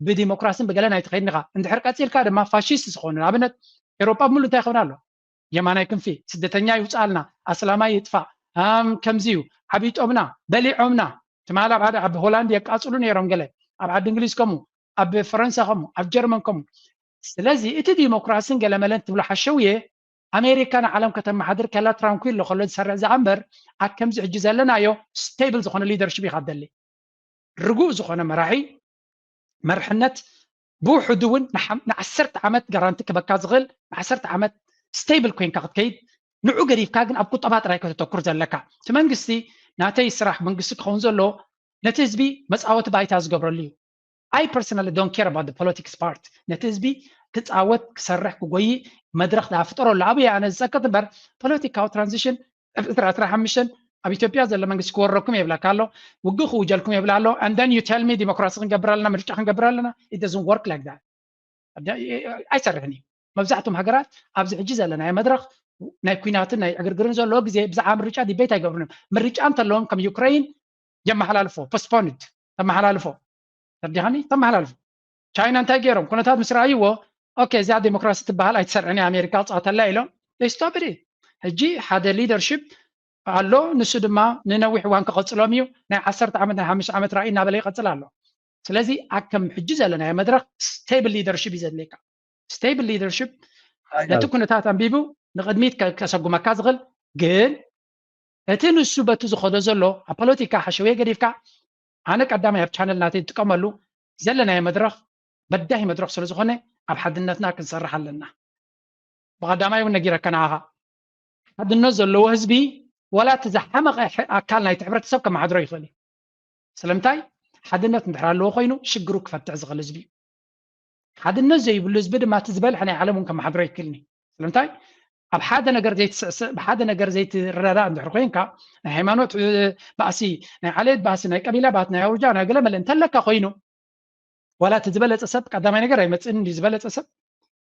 ብዲሞክራስን ብገለን ኣይትኸይድን ኢኻ። እንድሕር ቀፂልካ ድማ ፋሽስት ዝኾኑ ንኣብነት ኤሮፓ ብምሉ እንታይ ይኸውን ኣሎ? የማናይ ክንፊ ስደተኛ ይውፅኣልና፣ ኣስላማይ ይጥፋእ፣ ከምዚ እዩ ዓብይጦምና በሊዖምና። ትማል ኣብ ሓደ ኣብ ሆላንድ የቃፅሉ ነይሮም ገለ፣ ኣብ ዓዲ እንግሊዝ ከምኡ፣ ኣብ ፈረንሳ ከምኡ፣ ኣብ ጀርመን ከምኡ። ስለዚ እቲ ዲሞክራስን ገለመለን ትብሎ ሓሸውየ ኣሜሪካ ንዓለም ከተመሓድር ከላ ትራንኩል ከሎ ዝሰርዕ ዝኣ እምበር ኣብ ከምዚ ሕጂ ዘለናዮ ስቴብል ዝኾነ ሊደርሽፕ ኢኻ ትደሊ። ርጉእ ዝኾነ መራሒ መርሕነት ብውሕዱ እውን ንዓሰርተ ዓመት ጋራንቲ ክበካ ዝኽእል ንዓሰርተ ዓመት ስቴብል ኮይንካ ክትከይድ ንዑ ገዲፍካ ግን ኣብ ቁጠባ ጥራይ ከተተኩር ዘለካ እቲ መንግስቲ ናተይ ስራሕ መንግስቲ ክኸውን ዘለዎ ነቲ ህዝቢ መፃወቲ ባይታ ዝገብረሉ እዩ። I personally don't care about the politics part። ነቲ ህዝቢ ክፃወት ክሰርሕ ክጎይ መድረክ ዳፍጠረሉ ኣብየ ኣነ ዝፀቅጥ እምበር ፖለቲካዊ ትራንዚሽን ዕስራ ዕስራ ሓሙሽተ ኣብ ኢትዮጵያ ዘሎ መንግስቲ ክወረኩም የብለካ ኣሎ፣ ውግእ ክውጀልኩም የብላ ኣሎ። And then you tell me ዲሞክራሲ ክንገብር ኣለና ምርጫ ክንገብር ኣለና። It doesn't work like that። ኣይሰርሕን እዩ። መብዛሕትኦም ሃገራት ኣብዚ ሕጂ ዘለናዮ መድረኽ ናይ ኩናትን ናይ ዕግርግርን ዘለዎ ግዜ ብዛዕባ ምርጫ ዲቤት ኣይገብሩን እዮም። ምርጫ እንተለዎም ከም ዩክሬን የመሓላልፎ ፖስትፖንድ ተመሓላልፎ ተዲኻኒ ተመሓላልፎ ቻይና እንታይ ገይሮም ኩነታት ምስ ረኣይዎ ኦኬ እዚኣ ዴሞክራሲ ትበሃል ኣይትሰርዕን ኣሜሪካ ኣውፅኣተላ ኢሎም ስቶፕ። ሕጂ ሓደ ሊደርሽፕ ኣሎ ንሱ ድማ ንነዊሕ እዋን ክቐፅሎም እዩ ናይ ዓሰርተ ዓመት ናይ ሓሙሽተ ዓመት ራእይ እናበለ ይቐፅል ኣሎ። ስለዚ ኣከም ሕጂ ዘለናዮ መድረክ ስቴብል ሊደርሽፕ እዩ ዘድልየካ። ስቴብል ሊደርሽፕ ነቲ ኩነታት ኣንቢቡ ንቕድሚት ከሰጉመካ ዝኽእል ግን እቲ ንሱ በቲ ዝኸዶ ዘሎ ኣብ ፖለቲካ ሓሸውየ ገዲፍካ ኣነ ቀዳማይ ኣብ ቻነል ናተይ ዝጥቀመሉ ዘለናዮ መድረኽ በዳሂ መድረኽ ስለ ዝኾነ ኣብ ሓድነትና ክንሰርሕ ኣለና። ብቐዳማይ እውን ነጊረካ ንዓኻ ሓድነት ዘለዎ ህዝቢ ዋላ እቲ ዝሓመቐ ኣካል ናይቲ ሕብረተሰብ ከመሓድሮ ይኽእል እዩ። ስለምንታይ ሓድነት እንድሕር ኣለዎ ኮይኑ ሽግሩ ክፈትሕ ዝኽእል ህዝቢ እዩ። ሓድነት ዘይብሉ ህዝቢ ድማ እቲ ዝበልሐ ናይ ዓለም እውን ከመሓድሮ ይክልኒ። ስለምንታይ ኣብ ሓደ ነገር ዘይትስዕስዕ ብሓደ ነገር ዘይትረዳእ እንድሕር ኮይንካ ናይ ሃይማኖት ባእሲ ናይ ዓሌት ባእሲ ናይ ቀቢላ ባእሲ ናይ ኣውርጃ ናይ ገለ መለ እንተለካ ኮይኑ ዋላ እቲ ዝበለፀ ሰብ ቀዳማይ ነገር ኣይመፅእን እንዲ ዝበለፀ ሰብ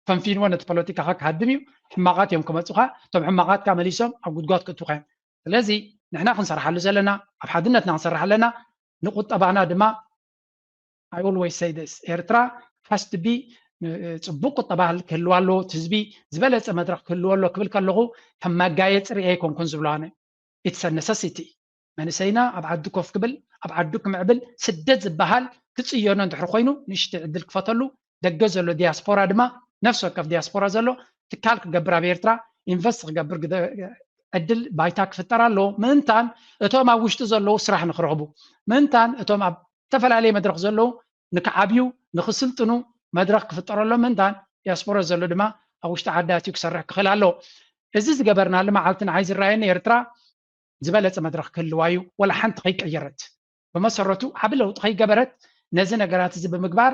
ፈንፊንዎ ነቲ ፖለቲካኻ ክሃድም እዩ። ሕማቓት እዮም ክመፁኻ እቶም ሕማቓት ከዓ መሊሶም ኣብ ጉድጓት ክእቱኻ እዮም። ስለዚ ንሕና ክንሰርሓሉ ዘለና ኣብ ሓድነትና ክንሰርሕ ኣለና። ንቁጠባና ድማ I always say this ኤርትራ has to be ጽቡቅ ቁጠባ ክህልዋ ኣለዎ፣ እቲ ህዝቢ ዝበለጸ መድረክ ክህልዎ ኣሎ ክብል ከለኹ ከም መጋየፂ ርኤ ኣይኮንኩን ዝብሎ ኣነ። It's a necessity። መንእሰይና ኣብ ዓዲ ኮፍ ክብል፣ ኣብ ዓዱ ክምዕብል፣ ስደት ዝበሃል ክጽየኖ እንድሕር ኮይኑ ንእሽተይ ዕድል ክፈተሉ፣ ደገ ዘሎ ዲያስፖራ ድማ፣ ነፍሲ ወከፍ ዲያስፖራ ዘሎ ትካል ክገብር፣ ኣብ ኤርትራ ኢንቨስት ክገብር ግደ- ዕድል ባይታ ክፍጠር ኣለዎ። ምእንታን እቶም ኣብ ውሽጢ ዘለዉ ስራሕ ንክረኽቡ፣ ምእንታን እቶም ኣብ ዝተፈላለየ መድረክ ዘለዉ ንክዓብዩ፣ ንክስልጥኑ መድረክ ክፍጠረሎም ምእንታን፣ ዲያስፖራ ዘሎ ድማ ኣብ ውሽጢ ዓዲ ኣትዩ ክሰርሕ ክኽእል ኣለዎ። እዚ ዝገበርናሉ መዓልቲ ንዓይ ዝረኣየኒ ኤርትራ ዝበለጸ መድረክ ክህልዋ እዩ፣ ወላ ሓንቲ ከይቀየረት። ብመሰረቱ ዓቢ ለውጢ ከይገበረት ነዚ ነገራት እዚ ብምግባር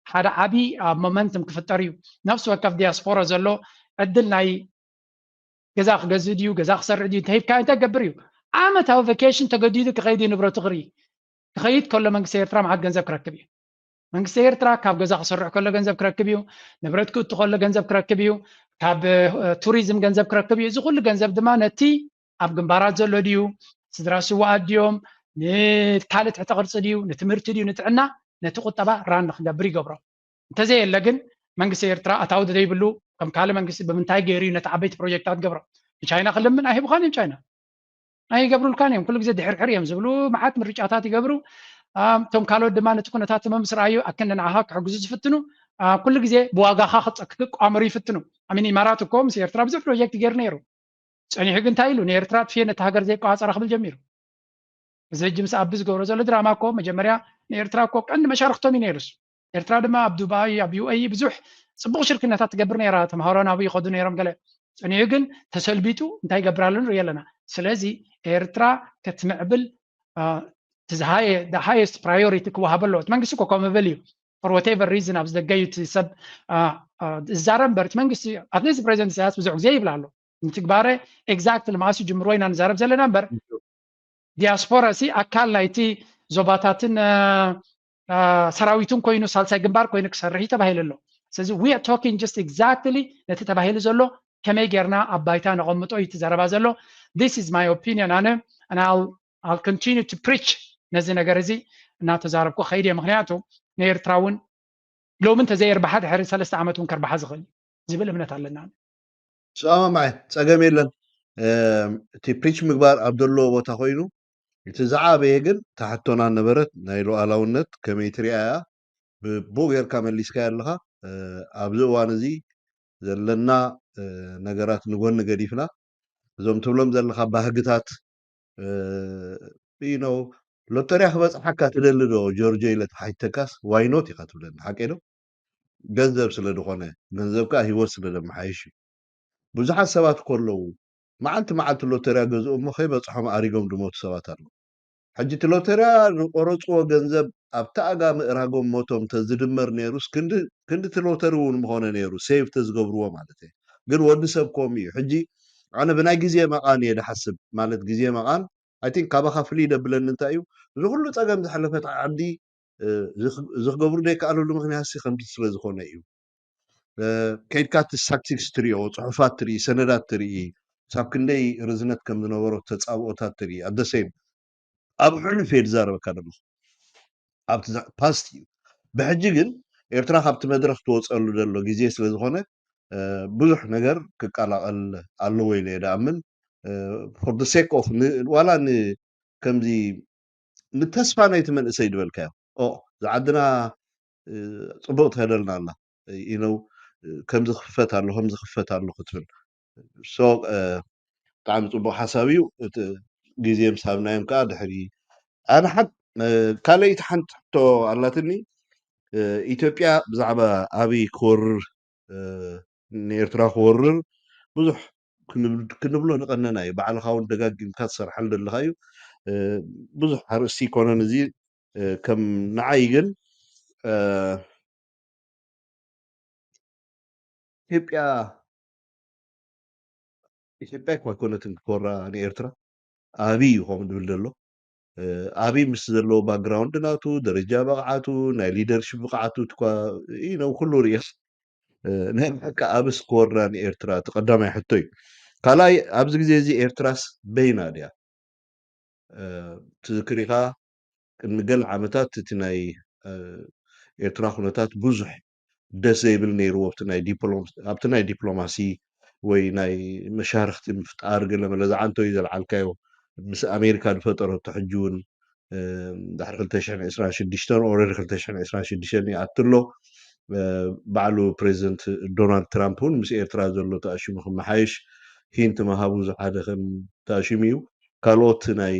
ሓደ ዓቢ ኣብ ሞመንትም ክፍጠር እዩ። ነፍሲ ወከፍ ዲያስፖራ ዘሎ ዕድል ናይ ገዛ ክገዝእ ድዩ፣ ገዛ ክሰርዕ ድዩ፣ እንተሂብካ እንታይ ክገብር እዩ? ዓመታዊ ቫኬሽን ተገዲዱ ክኸይድ እዩ፣ ንብረቱ ክርኢ። ክኸይድ ከሎ መንግስቲ ኤርትራ መዓት ገንዘብ ክረክብ እዩ። መንግስቲ ኤርትራ ካብ ገዛ ክሰርሕ ከሎ ገንዘብ ክረክብ እዩ፣ ንብረት ክእቱ ከሎ ገንዘብ ክረክብ እዩ፣ ካብ እ፣ ቱሪዝም ገንዘብ ክረክብ እዩ። እዚ ኩሉ ገንዘብ ድማ ነቲ ኣብ ግንባራት ዘሎ ድዩ፣ ስድራ ስዋኣት ድዮም፣ ንካልእ ትሕተ ቅርጺ ድዩ፣ ንትምህርቲ ድዩ፣ ንጥዕና፣ ነቲ ቁጠባ ራን ንክገብር ይገብሮ። እንተዘየለ ግን መንግስቲ ኤርትራ ኣታዊ ዘይብሉ፣ ከም ካልእ መንግስቲ ብምንታይ ገይሩ እዩ ነቲ ዓበይቲ ፕሮጀክታት ገብሮ? ንቻይና ክልምን ኣይህቡኻን እዮም። ቻይና ኣይገብሩልካን እዮም። ኩሉ ግዜ ድሕርሕር እዮም ዝብሉ፣ መዓት ምርጫታት ይገብሩ። እቶም ካልኦት ድማ ነቲ ኩነታት ህመም ምስ ረኣዩ ኣክንዲ ንዓኻ ክሕግዙ ዝፍትኑ፣ ኩሉ ግዜ ብዋጋኻ ክቋምሩ ይፍትኑ። ኣሚን ኢማራት እኮ ምስ ኤርትራ ብዙሕ ፕሮጀክት ገይሩ ነይሩ። ጸኒሑ ግን እንታይ ኢሉ? ንኤርትራ ኣጥፍየ ነቲ ሃገር ዘይቆጻጸራ ክብል ጀሚሩ። እዚ ሕጂ ምስ ኣቢ ዝገብሮ ዘሎ ድራማ እኮ መጀመርያ ንኤርትራ እኮ ቀንዲ መሻርክቶም እዩ ነይሩስ። ኤርትራ ድማ ኣብ ዱባይ፣ ኣብ ዩ ኤ ኢ ብዙሕ ጽቡቕ ሽርክነታት ትገብር ነይራ። ተምሃሮ ናብኡ ይኸዱ ነይሮም ገለ። ጸኒሑ ግን ተሰልቢጡ እንታይ ይገብር ኣሎ ንርኢ ኣለና። ስለዚ ኤርትራ ክትምዕብል፣ አ፣ እቲ ዝሃየ-፣ the highest priority ክወሃበ ኣለዎ። እቲ መንግስቲ እኮ ከምኡ ይብል እዩ። For whatever reason ኣብዚ ደገ እዩ እቲ ሰብ፣ አ፣ አ፣ ዝዛረብ እምበር እቲ መንግስቲ፣ ኣትሊስት ፕሬዚደንት ኢሳያስ ብዙሕ ግዜ ይብል ኣሎ። ንትግባረ ኤግዛክትሊ መዓስ ይጅምርዎ ኢና ንዛረብ ዘለና እምበር ዲያስፖራ ሲ ኣካል ናይቲ ዞባታትን፣ አ፣ አ፣ ሰራዊትን ኮይኑ ሳልሳይ ግንባር ኮይኑ ክሰርሕ እዩ ተባሂሉ ኣሎ። ስለዚ we are talking just exactly ነቲ ተባሂሉ ዘሎ ከመይ ጌርና ኣብ ባይታ ነቐምጦ እዩ እቲ ዘረባ ዘሎ። This is my opinion ኣነ፣ and I'll, I'll continue to preach ነዚ ነገር እዚ እናተዛረብኩ ከይድ እየ። ምክንያቱ ንኤርትራ እውን ሎሚ እንተዘየርብሓ ድሕሪ ሰለስተ ዓመት እውን ከርብሓ ዝኽእል እዩ ዝብል እምነት ኣለና። ሰማማዕ፣ ጸገም የለን። እም፣ እቲ ፕሪች ምግባር ኣብ ዘለዎ ቦታ ኮይኑ፣ እቲ ዝዓበየ ግን ታሕቶና ነበረት ናይ ሉዓላውነት ከመይ ትሪኣ እያ? ብቡእ ጌርካ መሊስካዮ ኣለኻ። እ፣ ኣብዚ እዋን እዚ ዘለና፣ እ፣ ነገራት ንጎኒ ገዲፍና፣ እዞም ትብሎም ዘለኻ ባህግታት፣ እ፣ you know፣ ሎተርያ ክበጽሓካ ትደሊ ዶ ጆርጆ ኢለ ተሓይተካስ፣ ዋይ ኖት ኢኻ ትብለኒ። ሓቀይ ዶ? ገንዘብ ስለ ዝኾነ፣ ገንዘብ ከኣ ህይወት ስለ ዘመሓይሽ እዩ። ብዙሓት ሰባት እኮ ኣለዉ፣ መዓልቲ መዓልቲ ሎተርያ ገዝኡ እሞ ከይበጽሖም ኣሪጎም ዝሞቱ ሰባት ኣለዉ። ሕጂ እቲ ሎተርያ ዝቆረጽዎ ገንዘብ ኣብቲ ኣጋ ምእራጎም ሞቶም ተዝድመር ነይሩስ ክንዲ፣ ክንዲ እቲ ሎተሪ እውን ምኾነ ነይሩ፣ ሴቭ ተዝገብርዎ ማለት እየ። ግን ወዲ ሰብ ከምኡ እዩ። ሕጂ ኣነ ብናይ ግዜ መቓን እየ ዝሓስብ፣ ማለት ግዜ መቓን፣ I think ካባኻ ፍልይ ደብለኒ እንታይ እዩ፣ እዚ ኩሉ ጸገም ዝሓለፈት ዓዲ፣ እ፣ ዝኽ-፣ ዝኽገብሩ ዘይከኣለሉ ምኽንያት ሲ ከምዚ ስለ ዝኾነ እዩ። እ፣ ከይድካ እቲ ስታቲስቲክስ ትሪኦ፣ ጽሑፋት ትርኢ፣ ሰነዳት ትርኢ፣ ሳብ ክንደይ ርዝነት ከም ዝነበሮ ተጻብኦታት ትርኢ። At the same፣ ኣብ ሕሉፍ እየ ዝዛረበካ ዘለኹ። ኣብቲ ዛ-፣ ፓስት እዩ። ብሕጂ ግን ኤርትራ ካብቲ መድረኽ ትወጸሉ ዘሎ ግዜ ስለ ዝኾነ፣ እ፣ ብዙሕ ነገር ክቀላቐል ኣለዎ ኢለ እየ ድኣምን። እ፣ for the sake of ን-፣ ዋላ ን-፣ ከምዚ ንተስፋ ናይቲ መንእሰይ ዝበልካዮ፣ ኦ፣ እዛ ዓድና፣ እ፣ ጽቡቕ ትኸደልና ኣላ፣ you know፣ እ፣ ከምዚ ክፈት ኣሎ፣ ከምዚ ክፈት ኣሎ ክትብል። So፣ እ፣ ብጣዕሚ ጽቡቕ ሓሳብ እዩ። እቲ ግዜ ምስ ሃብናዮም ከኣ ድሕሪ፣ ኣነ ሓን-፣ እ፣ ካልኣይቲ ሓንቲ ሕቶ ኣላትኒ። እ፣ ኢትዮጵያ ብዛዕባ ኣቢ ክወርር፣ እ፣ ንኤርትራ ክወርር ብዙሕ ክንብ-፣ ክንብሎ ንቐነና እዩ። ባዕልኻ እውን ደጋጊምካ ትሰርሓሉ ዘለኻ እዩ። እ፣ ብዙሕ ኣርእስቲ ይኮነን እዚ፣ እ፣ ከም ንዓይ ግን፣ እ፣ ኢትዮጵያ፣ ኢትዮጵያ እኳ ኣይኮነትን ክትወራ ንኤርትራ። ኣቢ እዩ ከምኡ ዝብል ዘሎ። እ፣ ኣቢ ምስ ዘለዎ ባክግራውንድ ናቱ፣ ደረጃ ብቕዓቱ፣ ናይ ሊደርሺፕ ብቕዓቱ እኳ፣ you know፣ ኩሉ ርእየስ፣ እ፣ ናይ ብሓቂ ኣብስ ክወራ ንኤርትራ እቲ ቀዳማይ ሕቶ እዩ። ካልኣይ፣ ኣብዚ ግዜ እዚ ኤርትራስ በይና ድያ? እ፣ ትዝክር ኢኻ፣ ቅድሚ ገለ ዓመታት እቲ ናይ፣ እ፣ ኤርትራ ኩነታት ብዙሕ ደስ ዘይብል ነይርዎ ኣብቲ ናይ ዲፕሎማሲ ወይ ናይ መሻርክቲ ምፍጣር ገለ መለ ዝዓንቶ እዩ ዘልዓልካዮ። ምስ ኣሜሪካ ዝፈጠረቶ ሕጂ እውን ድሕሪ ክልተ ሽሕን ዕስራን ሽዱሽተን ኦረዲ ክልተ ሽሕን ዕስራን ሽዱሽተን ይኣትሎ። ባዕሉ ፕሬዚደንት ዶናልድ ትራምፕ እውን ምስ ኤርትራ ዘሎ ተኣሽሙ ክመሓየሽ ሂንት መሃቡ ዝሓደ ከም ተኣሽሙ እዩ። ካልኦት ናይ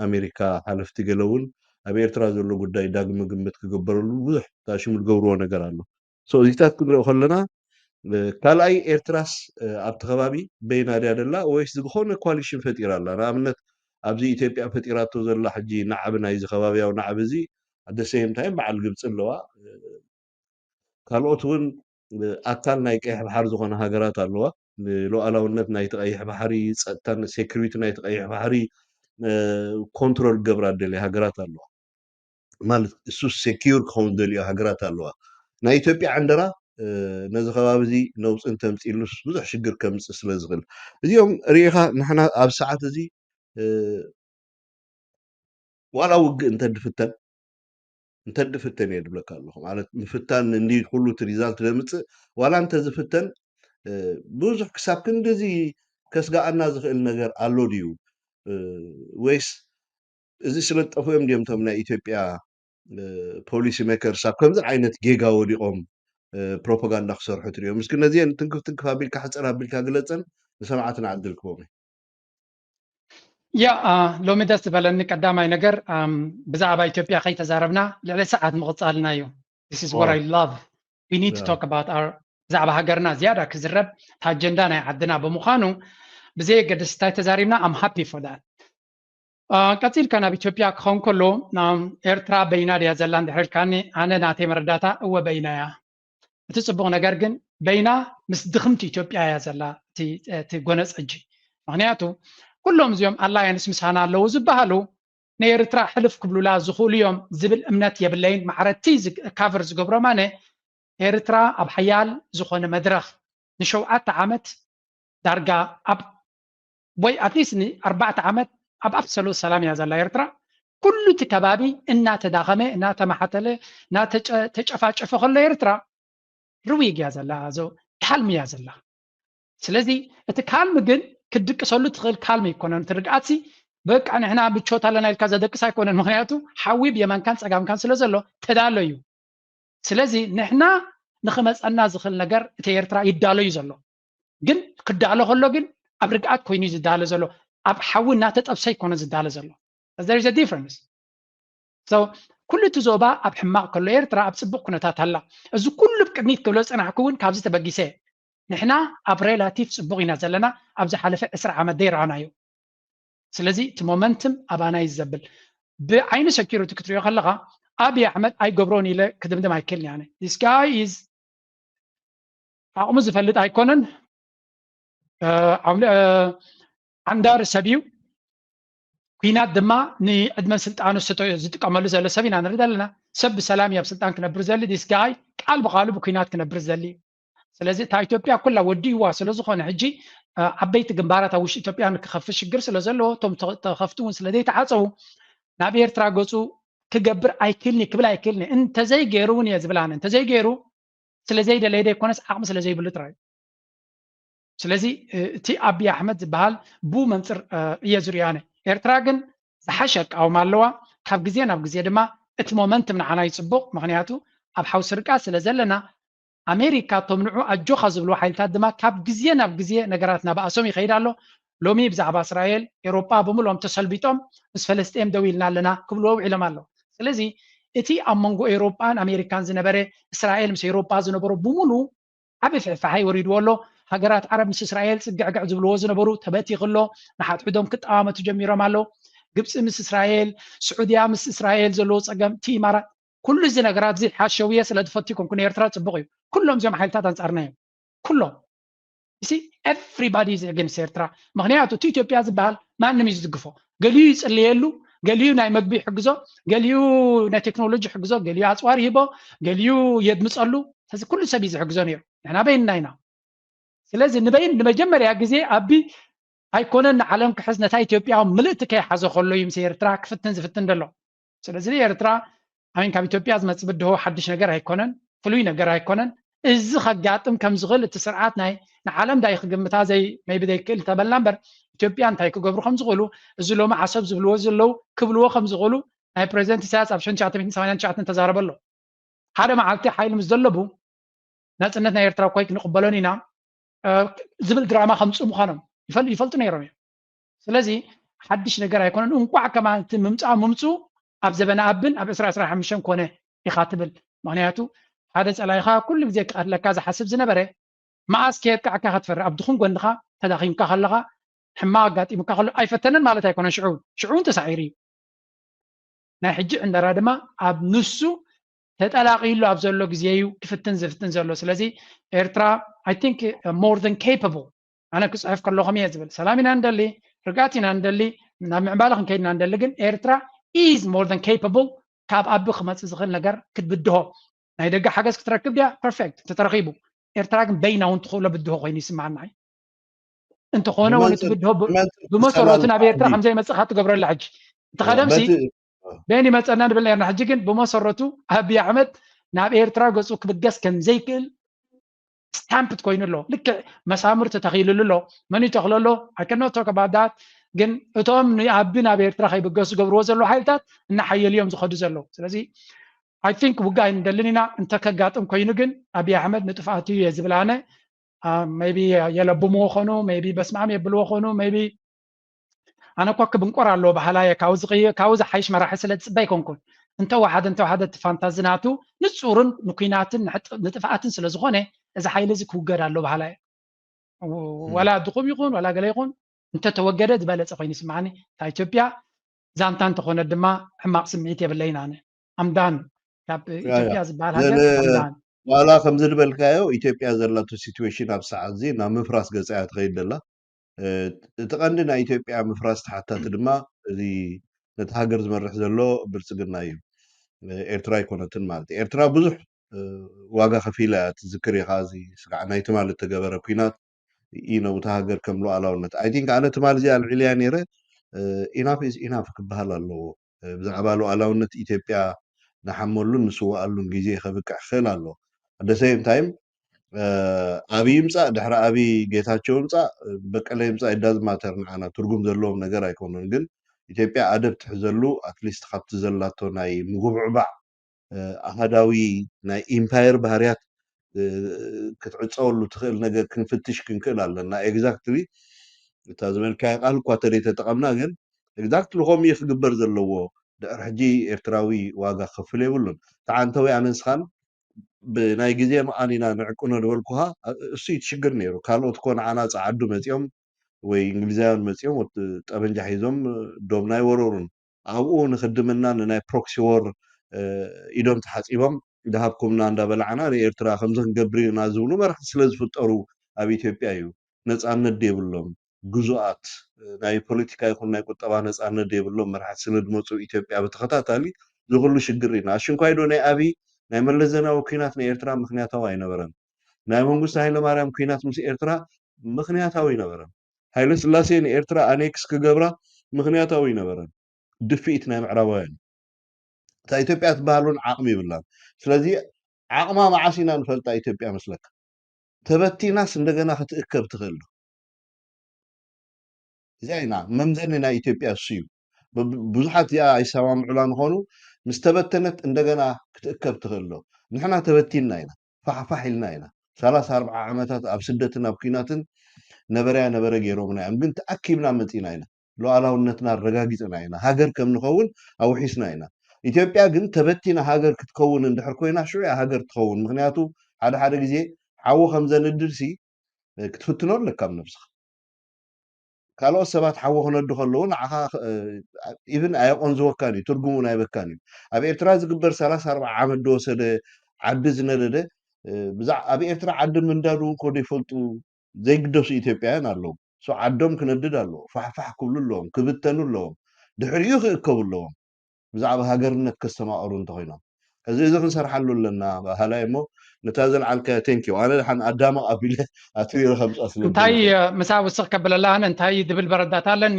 ኣሜሪካ ሓለፍቲ ገለ እውን ኣብ ኤርትራ ዘሎ ጉዳይ ዳግመ ግምት ክግበረሉ ብዙሕ ተኣሽሙ ዝገብርዎ ነገር ኣሎ። እዚታት ክንሪኦ ከለና ካልኣይ ኤርትራስ ኣብቲ ከባቢ በይና ድያ ደላ ወይስ ዝኾነ ኮሊሽን ፈጢራ ኣላ? ንኣብነት ኣብዚ ኢትዮጵያ ፈጢራቶ ዘላ ሕጂ ናዕቢ ናይዚ ከባቢያዊ ናዕቢ እዚ ኣደሰይም ታይም በዓል ግብፂ ኣለዋ። ካልኦት እውን ኣካል ናይ ቀይሕ ባሕር ዝኾነ ሃገራት ኣለዋ። ንሉዓላውነት ናይቲ ቀይሕ ባሕሪ፣ ፀጥታን ሴኩሪቲ ናይቲ ቀይሕ ባሕሪ ኮንትሮል ገብራ ደልያ ሃገራት ኣለዋ። ማለት እሱ ሴኪር ክኸውን ዝደልዮ ሃገራት ኣለዋ። ናይ ኢትዮጵያ ዕንደራ ነዚ ከባቢ እዚ ነውፅን ተምፅኢሉስ ብዙሕ ሽግር ከምፅእ ስለ ዝኽእል እዚኦም ርኢኻ ንሕና ኣብ ሰዓት እዚ ዋላ ውግእ እንተድፍተን እንተድፍተን እየ ድብለካ ኣለኹ። ማለት ምፍታን እንዲ ኩሉ እቲ ሪዛልት ዘምፅእ ዋላ እንተዝፍተን ብዙሕ ክሳብ ክንድዚ ከስጋኣና ዝኽእል ነገር ኣሎ ድዩ? ወይስ እዚ ስለ ዝጠፍኦም ድዮም እቶም ናይ ኢትዮጵያ ፖሊሲ ሜከርስ ኣብ ከምዚ ዓይነት ጌጋ ወዲቖም ፕሮፓጋንዳ ክሰርሑ ትሪኦም? እስኪ ነዚአን ትንክፍ ትንክፍ ኣቢልካ ሕፅር ኣቢልካ ግለፀን ንሰማዕትና ዕድል ክቦም። ያ ሎሚ ደስ ዝበለኒ ቀዳማይ ነገር ብዛዕባ ኢትዮጵያ ከይተዛረብና ልዕሊ ሰዓት ምቕፃልና እዩ። This is what I love. We need to talk about our ብዛዕባ ሃገርና ዝያዳ ክዝረብ ኣጀንዳ ናይ ዓድና ብምዃኑ ብዘየገድስ እንታይ ተዛሪብና I'm happy for that. ቀፂልካ ናብ ኢትዮጵያ ክኸውን ከሎ ኤርትራ በይና ድያ ዘላ እንድሕር ኢልካኒ ኣነ ናተይ መረዳታ እወ በይና እያ። እቲ ፅቡቕ ነገር ግን በይና ምስ ድኽምቲ ኢትዮጵያ እያ ዘላ እቲ ጎነፅ ሕጂ። ምክንያቱ ኩሎም እዚኦም ኣላያንስ ምሳና ኣለዉ ዝበሃሉ ንኤርትራ ሕልፍ ክብሉላ ዝኽእሉ እዮም ዝብል እምነት የብለይን። ማዕረቲ ካቨር ዝገብሮም ኣነ ኤርትራ ኣብ ሓያል ዝኾነ መድረኽ ንሸውዓተ ዓመት ዳርጋ ኣብ ወይ ኣትሊስት ንኣርባዕተ ዓመት ኣብ ኣብሰሉት ሰላም እያ ዘላ ኤርትራ። ኩሉ እቲ ከባቢ እናተዳኸመ እናተማሓተለ እናተጨፋጨፈ ከሎ ኤርትራ ርዊግ እያ ዘላ፣ ካልም እያ ዘላ። ስለዚ እቲ ካልም ግን ክትድቅሰሉ ትኽእል ካልም ኣይኮነን። እቲ ርግኣትሲ በቃ ንሕና ምቾት ኣለና ኢልካ ዘደቅስ ኣይኮነን። ምክንያቱ ሓዊ ብየማንካን ፀጋምካን ስለ ዘሎ ተዳሎ እዩ። ስለዚ ንሕና ንኽመፀና ዝኽእል ነገር እቲ ኤርትራ ይዳሎ እዩ ዘሎ። ግን ክዳሎ ከሎ ግን ኣብ ርግኣት ኮይኑ እዩ ዝዳሎ ዘሎ። ኣብ ሓዊ እናተጠብሰ ኣይኮነ ዝዳሎ ዘሎ። There is a difference. So ኩሉ እቲ ዞባ ኣብ ሕማቕ ከሎ ኤርትራ ኣብ ፅቡቕ ኩነታት ኣላ። እዚ ኩሉ ብቅድሚት ክብሎ ዝፀናሕኩ እውን ካብዚ ተበጊሰ እየ። ንሕና ኣብ ሬላቲቭ ፅቡቕ ኢና ዘለና ኣብ ዝሓለፈ ዕስራ ዓመት ዘይረኣናዮ። ስለዚ እቲ ሞመንትም ኣባና እዩ ዘብል። ብዓይኒ ሴኪሪቲ ክትሪኦ ከለኻ ኣብይ ኣሕመድ ኣይገብሮን ኢለ ክድምድም ኣይክእልን እየ። This guy is ዓቕሙ ዝፈልጥ ኣይኮነን። ዓንዳሪ ሰብ እዩ። ኩናት ድማ ንዕድመን ስልጣኑ ዝጥቀመሉ ዘሎ ሰብ ኢና ንርኢ ዘለና። ሰብ ብሰላም እዩ ኣብ ስልጣን ክነብር ዘሊ። This guy ቃል ብቃሉ ብኩናት ክነብር ዘሊ እዩ። ስለዚ እታ ኢትዮጵያ ኩላ ወዲእዋ ስለዝኾነ ሕጂ ዓበይቲ ግንባራት ኣብ ውሽጢ ኢትዮጵያ ንክኸፍት ሽግር ስለ ዘለዎ እቶም ተኸፍቱ እውን ስለ ዘይተዓፀዉ ናብ ኤርትራ ገፁ ክገብር ኣይክእልን ክብል ኣይክእልን። እንተዘይገይሩ እውን እየ ዝብል ኣነ። እንተዘይገይሩ ስለ ዘይደለየ ዘይኮነስ ዓቕሚ ስለ ዘይብሉ ጥራይ። ስለዚ እቲ ኣብይ ኣሕመድ ዝበሃል ብኡ መንፅር እየ ዝሪኦ ኣነ። ኤርትራ ግን ዝሓሸ ኣቃውማ ኣለዋ። ካብ ግዜ ናብ ግዜ ድማ እቲ ሞመንትም ንዓና ይፅቡቕ። ምክንያቱ ኣብ ሓውሲ ርቃ ስለ ዘለና ኣሜሪካ እቶም ንዑ ኣጆኻ ዝብልዎ ሓይልታት ድማ ካብ ግዜ ናብ ግዜ ነገራት ናባእሶም ይኸይድ ኣሎ። ሎሚ ብዛዕባ እስራኤል ኤውሮጳ ብምልኦም ተሰልቢጦም ምስ ፈለስጤም ደው ኢልና ኣለና ክብልዎ ውዒሎም ኣለዉ። ስለዚ እቲ ኣብ መንጎ ኤውሮጳን ኣሜሪካን ዝነበረ እስራኤል ምስ ኤውሮጳ ዝነበሮ ብምሉ ዓቢ ፍሕፋሓይ ወሪድዎ ኣሎ። ሃገራት ዓረብ ምስ እስራኤል ጽግዕግዕ ዝብልዎ ዝነበሩ ተበቲኹ ኣሎ። ንሓድሕዶም ክጠማመቱ ጀሚሮም ኣለዉ። ግብጺ ምስ እስራኤል፣ ስዑድያ ምስ እስራኤል ዘለዎ ጸገም፣ እቲ ኢማራት፣ ኩሉ እዚ ነገራት እዚ ሓሸውየ ስለ ዝፈቱ ይኮንኩ ንኤርትራ ጽቡቕ እዩ። ኩሎም እዚኦም ሓይልታት ኣንጻርና እዮም። ኩሎም You see, everybody is against ኤርትራ። ምክንያቱ እቲ ኢትዮጵያ ዝበሃል ማንም እዩ ዝድግፎ። ገሊኡ ይጽልየሉ፣ ገሊኡ ናይ መግቢ ይሕግዞ፣ ገሊኡ ናይ ቴክኖሎጂ ይሕግዞ፣ ገሊኡ ኣጽዋር ይህቦ፣ ገሊኡ የድምጸሉ። ስለዚ ኩሉ ሰብ እዩ ዝሕግዞ ነይሩ። ንሕና በይንና ኢና። ስለዚ ንበይን ንመጀመርያ ግዜ ኣቢ ኣይኮነን ንዓለም ክሕዝ ነታ ኢትዮጵያ ምልእቲ ከይሓዞ ከሎ እዩ ምስ ኤርትራ ክፍትን ዝፍትን ዘሎ። ስለዚ ኤርትራ ኣሚን ካብ ኢትዮጵያ ዝመጽእ ብድሆ ሓድሽ ነገር ኣይኮነን፣ ፍሉይ ነገር ኣይኮነን። እዚ ከጋጥም ከም ዝኽእል እቲ ስርዓት ናይ ንዓለም ዳይ ክግምታ ዘይ maybe ዘይክእል ተበልና እምበር፣ ኢትዮጵያ እንታይ ክገብሩ ከም ዝኽእሉ፣ እዚ ሎሚ ዓሰብ ዝብልዎ ዘለዉ ክብልዎ ከም ዝኽእሉ ናይ ፕሬዚደንት ኢሳያስ ኣብ ሽሕን ትሽዓተ ሚእትን ሰማንያን ትሽዓተን ተዛረበ ኣሎ። ሓደ መዓልቲ ሓይሊ ምስ ዘለቡ ናጽነት ናይ ኤርትራ እኮ ኣይክንቕበሎን ኢና ዝብል ድራማ ከምጽኡ ምዃኖም ይፈልጡ ነይሮም እዮም። ስለዚ ሓድሽ ነገር ኣይኮነን። እንቋዕ ከማን እቲ ምምጻእ ምምጹ ኣብ ዘበነ ኣብን ኣብ ዕስራ ዕስራ ሓሙሽተን ኮነ ኢኻ ትብል። ምኽንያቱ ሓደ ጸላኢኻ ኩሉ ግዜ ክቐትለካ ዝሓስብ ዝነበረ፣ መኣስ ከየጥቃዕካ ክትፈርህ፣ ኣብ ድኹም ጎንኻ ተዳኺምካ ከለኻ፣ ሕማቕ ኣጋጢሙካ ከሎ ኣይፈተነን ማለት ኣይኮነን። ሽዑ ሽዑ እውን ተሳዒሩ እዩ። ናይ ሕጂ ዕንደራ ድማ ኣብ ንሱ ተጠላቒሉ ኣብ ዘሎ ግዜ እዩ ክፍትን ዝፍትን ዘሎ። ስለዚ ኤርትራ I think more than capable፣ ኣነ ክጽሕፍ ከለኹም እየ ዝብል፣ ሰላም ኢና ንደሊ፣ ርግኣት ኢና ንደሊ፣ ናብ ምዕባለ ክንከይድ ኢና ንደሊ። ግን ኤርትራ is more than capable ካብ ኣቢ ክመጽእ ዝኽእል ነገር ክትብድሆ። ናይ ደገ ሓገዝ ክትረክብ ድያ? ፐርፌክት፣ እንተተረኺቡ። ኤርትራ ግን በይና እውን ትኽእሎ ብድሆ ኮይኑ ይስምዓና። እንተኾነ እውን እቲ ብድሆ ብመሰረቱ ናብ ኤርትራ ከም ዘይመጽእ ትገብረላ። ሕጂ እቲ ቀደምሲ በይኑ ይመጸና ንብል ነርና። ሕጂ ግን ብመሰረቱ ኣብይ ኣሕመድ ናብ ኤርትራ ገጹ ክብገስ ከም ዘይክእል ስታምፕ ኮይኑ ኣሎ። ልክዕ መሳምር ተተኺሉሉ ኣሎ። መን ይተኽሎ ኣሎ? I cannot talk about that። ግን እቶም ንኣቢ ናብ ኤርትራ ከይብገሱ ዝገብርዎ ዘለዉ ሓይልታት እናሓየሉ እዮም ዝኸዱ ዘለዉ። ስለዚ I think ውግእ ኣይንደልን ኢና። እንተ ከጋጥም ኮይኑ ግን ኣብይ ኣሕመድ ንጥፍኣቱ እየ ዝብል ኣነ። maybe የለብምዎ ኾኑ፣ maybe በስማም የብልዎ ኾኑ፣ maybe ኣነ እኳ ክብንቆር ኣለዎ በሃላ እየ። ካብኡ ዝቕየ-፣ ካብኡ ዝሓይሽ መራሒ ስለ ዝጽበ ኣይኮንኩን። እንተወሓደ እንተወሓደ እቲ ፋንታዚ ናቱ ንጹርን ንኲናትን ንጥፍኣትን ስለ ዝኾነ እዚ ሓይሊ እዚ ክውገድ ኣሎ በሃላ እየ። ዋላ ድኹም ይኹን ዋላ ገለ ይኹን እንተተወገደ ዝበለጸ ኮይኑ ይስምዓኒ። እታ ኢትዮጵያ ዛንታ እንተኾነት ድማ ሕማቕ ስምዒት የብለይን ኣነ። ኣምዳን ካብ ኢትዮጵያ ዝበሃል ሃገር ኣምዳን። ዋላ ከምዚ ዝበልካዮ ኢትዮጵያ ዘላቶ ሲትዌሽን ኣብ ሰዓት እዚ ናብ ምፍራስ ገጻ እያ ትኸይድ ዘላ። እቲ ቀንዲ ናይ ኢትዮጵያ ምፍራስ ተሓታቲ ድማ እዚ ነቲ ሃገር ዝመርሕ ዘሎ ብልጽግና እዩ። ኤርትራ ኣይኮነትን ማለት እዩ። ኤርትራ ብዙሕ ዋጋ ከፊላ እያ። ትዝክር ኢኻ እዚ ስጋዕ ናይ ትማሊ እተገበረ ኲናት ኢነ እታ ሃገር ከም ሉዓላውነት I think ኣነ ትማሊ እዚኣ ኣልዒለያ ነይረ። ኢናፍ ኢዝ ኢናፍ ክበሃል ኣለዎ። ብዛዕባ ሉዓላውነት ኢትዮጵያ ንሓመሉን ንስወኣሉን ግዜ ከብቅዕ ክኽእል ኣለዎ። At the same time ኣብይ ይምፃእ ድሕሪ ኣብይ ጌታቸው ይምፃእ በቀለ ይምፃእ it doesn't matter ንዓና ትርጉም ዘለዎም ነገር ኣይኮኑን። ግን ኢትዮጵያ ኣደብ ትሕዘሉ at least ካብቲ ዘላቶ ናይ ምጉብዕባዕ ኣሃዳዊ ናይ ኢምፓየር ባህርያት ክትዕፀወሉ ትኽእል ነገር ክንፍትሽ ክንክእል ኣለና። Exactly እታ ዝበልካዮ ቃል እኳ ተደይ ተጠቐምና ግን exactly ከምኡ እዩ ክግበር ዘለዎ። ድሕሪ ሕጂ ኤርትራዊ ዋጋ ክፍል የብሉን። ተዓንተዊ ኣነንስኻን ብናይ ግዜ መቓን ኢና ንዕቅኖ ዝበልኩኻ እሱ እዩ ትሽግር ነይሩ። ካልኦት እኮ ንዓና ጸዓዱ መጺኦም ወይ እንግሊዛውያን መጺኦም ጠበንጃ ሒዞም ዶብና ኣይወረሩን። ኣብኡ ንኽድምና ንናይ ፕሮክሲ ዎር ኢዶም ተሓጺቦም ድሃብኩምና እንዳበላዕና ንኤርትራ ከምዚ ክንገብር ኢና ዝብሉ መራሕቲ ስለ ዝፍጠሩ ኣብ ኢትዮጵያ እዩ። ነጻነት ደይብሎም ግዙኣት ናይ ፖለቲካ ይኹን ናይ ቁጠባ ነጻነት ደይብሎም መራሕቲ ስለ ዝመጹ ኢትዮጵያ ብተኸታታሊ ዝኹሉ ሽግር ኢና። ኣሽንኳይ ዶ ናይ ኣብይ ናይ መለስ ዜናዊ ኲናት ናይ ኤርትራ ምኽንያታዊ ኣይነበረን። ናይ መንግስቱ ሃይለማርያም ኲናት ምስ ኤርትራ ምኽንያታዊ ኣይነበረን። ሃይለ ስላሴ ንኤርትራ ኣኔክስ ክገብራ ምኽንያታዊ ኣይነበረን። ድፍኢት ናይ ምዕራባውያን እታ ኢትዮጵያ ትበሃል እውን ዓቕሚ ይብላን። ስለዚ ዓቕማ መዓስ ኢና ንፈልጣ ኢትዮጵያ መስለካ? ተበቲናስ እንደገና ክትእከብ ትኽእል ዶ? እዚኣ ኢና መምዘኒ ናይ ኢትዮጵያ እሱ እዩ። ብዙሓት እዚኣ ኣይሰማምዑላ ንኾኑ ምስ ተበተነት እንደገና ክትእከብ ትኽእል ዶ? ንሕና ተበቲንና ኢና፣ ፋሕፋሕ ኢልና ኢና። ሰላሳ ኣርብዓ ዓመታት ኣብ ስደትን ኣብ ኲናትን ነበረያ ነበረ ገይሮምና እዮም። ግን ተኣኪብና መፂና ኢና። ሉዓላውነትና ኣረጋጊፅና ኢና። ሃገር ከም ንኸውን ኣውሒስና ኢና። ኢትዮጵያ ግን ተበቲና ሃገር ክትከውን እንድሕር ኮይና ሽዑ እያ ሃገር ትኸውን። ምክንያቱ ሓደ ሓደ ግዜ ሓዊ ከም ዘንድድሲ ክትፍትኖ ኣለካ ኣብ ነብስኻ። ካልኦት ሰባት ሓዊ ክነዱ ከለዉ ንዓኻ ኢቭን ኣየቆንዝወካን እዩ፣ ትርጉሙ እውን ኣይበካን እዩ። ኣብ ኤርትራ ዝግበር ሰላሳ ኣርብዓ ዓመት ዝወሰደ ዓዲ ዝነደደ ኣብ ኤርትራ ዓዲ ምንዳዱ እውን ኮዶ ይፈልጡ ዘይግደሱ ኢትዮጵያውያን ኣለዉ። ሶ ዓዶም ክነድድ ኣለዎ፣ ፋሕፋሕ ክብሉ ኣለዎም፣ ክብተኑ ኣለዎም፣ ድሕሪኡ ክእከቡ ኣለዎም። ብዛዕባ ሃገርነት ከስተማቕሩ እንተኾይኖም እዚ እዚ ክንሰርሓሉ ኣለና በሃላይ እሞ ነታ ዘልዓልካዮ ቴንኪው ኣነ ድሓን ኣዳመቕ ኣቢለ ኣትሪረ ከምፃ ስለ እንታይ ምሳ ውስኽ ከብለላ ኣነ እንታይ ዝብል መረዳእታ ኣለኒ።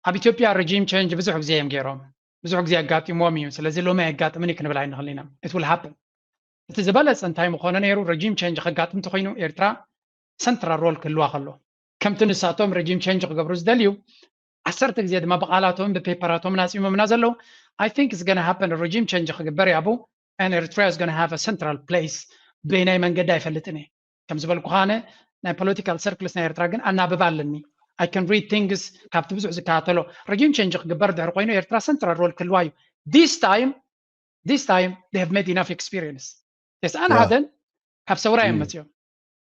ኣብ ኢትዮጵያ ሪጂም ቸንጅ ብዙሕ ግዜ እዮም ገይሮም፣ ብዙሕ ግዜ ኣጋጢሞም እዩ። ስለዚ ሎሚ ኣየጋጥምን እዩ ክንብል ኣይንኽእል ኢና። It will happen። እቲ ዝበለፀ እንታይ ምኾነ ነይሩ? ረጂም ቸንጅ ከጋጥም እንተኮይኑ ኤርትራ ሰንትራል ሮል ክህልዋ ከሎ፣ ከምቲ ንሳቶም ረጂም ቸንጅ ክገብሩ ዝደልዩ ዓሰርተ ግዜ ድማ ብቃላቶም ብፔፐራቶም ናፂሞምና ዘለዉ። I think it's gonna happen። ረጂም ቸንጅ ክግበር ያቡ and Eritrea is gonna have a central place። በየናይ መንገዲ ኣይፈልጥን እየ። ከም ዝበልኩ ከዓነ ናይ ፖለቲካል ሰርክልስ ናይ ኤርትራ ግን ኣናብባ ኣለኒ። I can read things ካብቲ ብዙሕ ዝከታተሎ። ረጂም ቸንጅ ክግበር ድሕሪ ኮይኑ ኤርትራ ሰንትራል ሮል ክህልዋ እዩ። This time this time they have made enough experience። የስኣን ሓደን ካብ ሰውራ እዮም መፅኦም።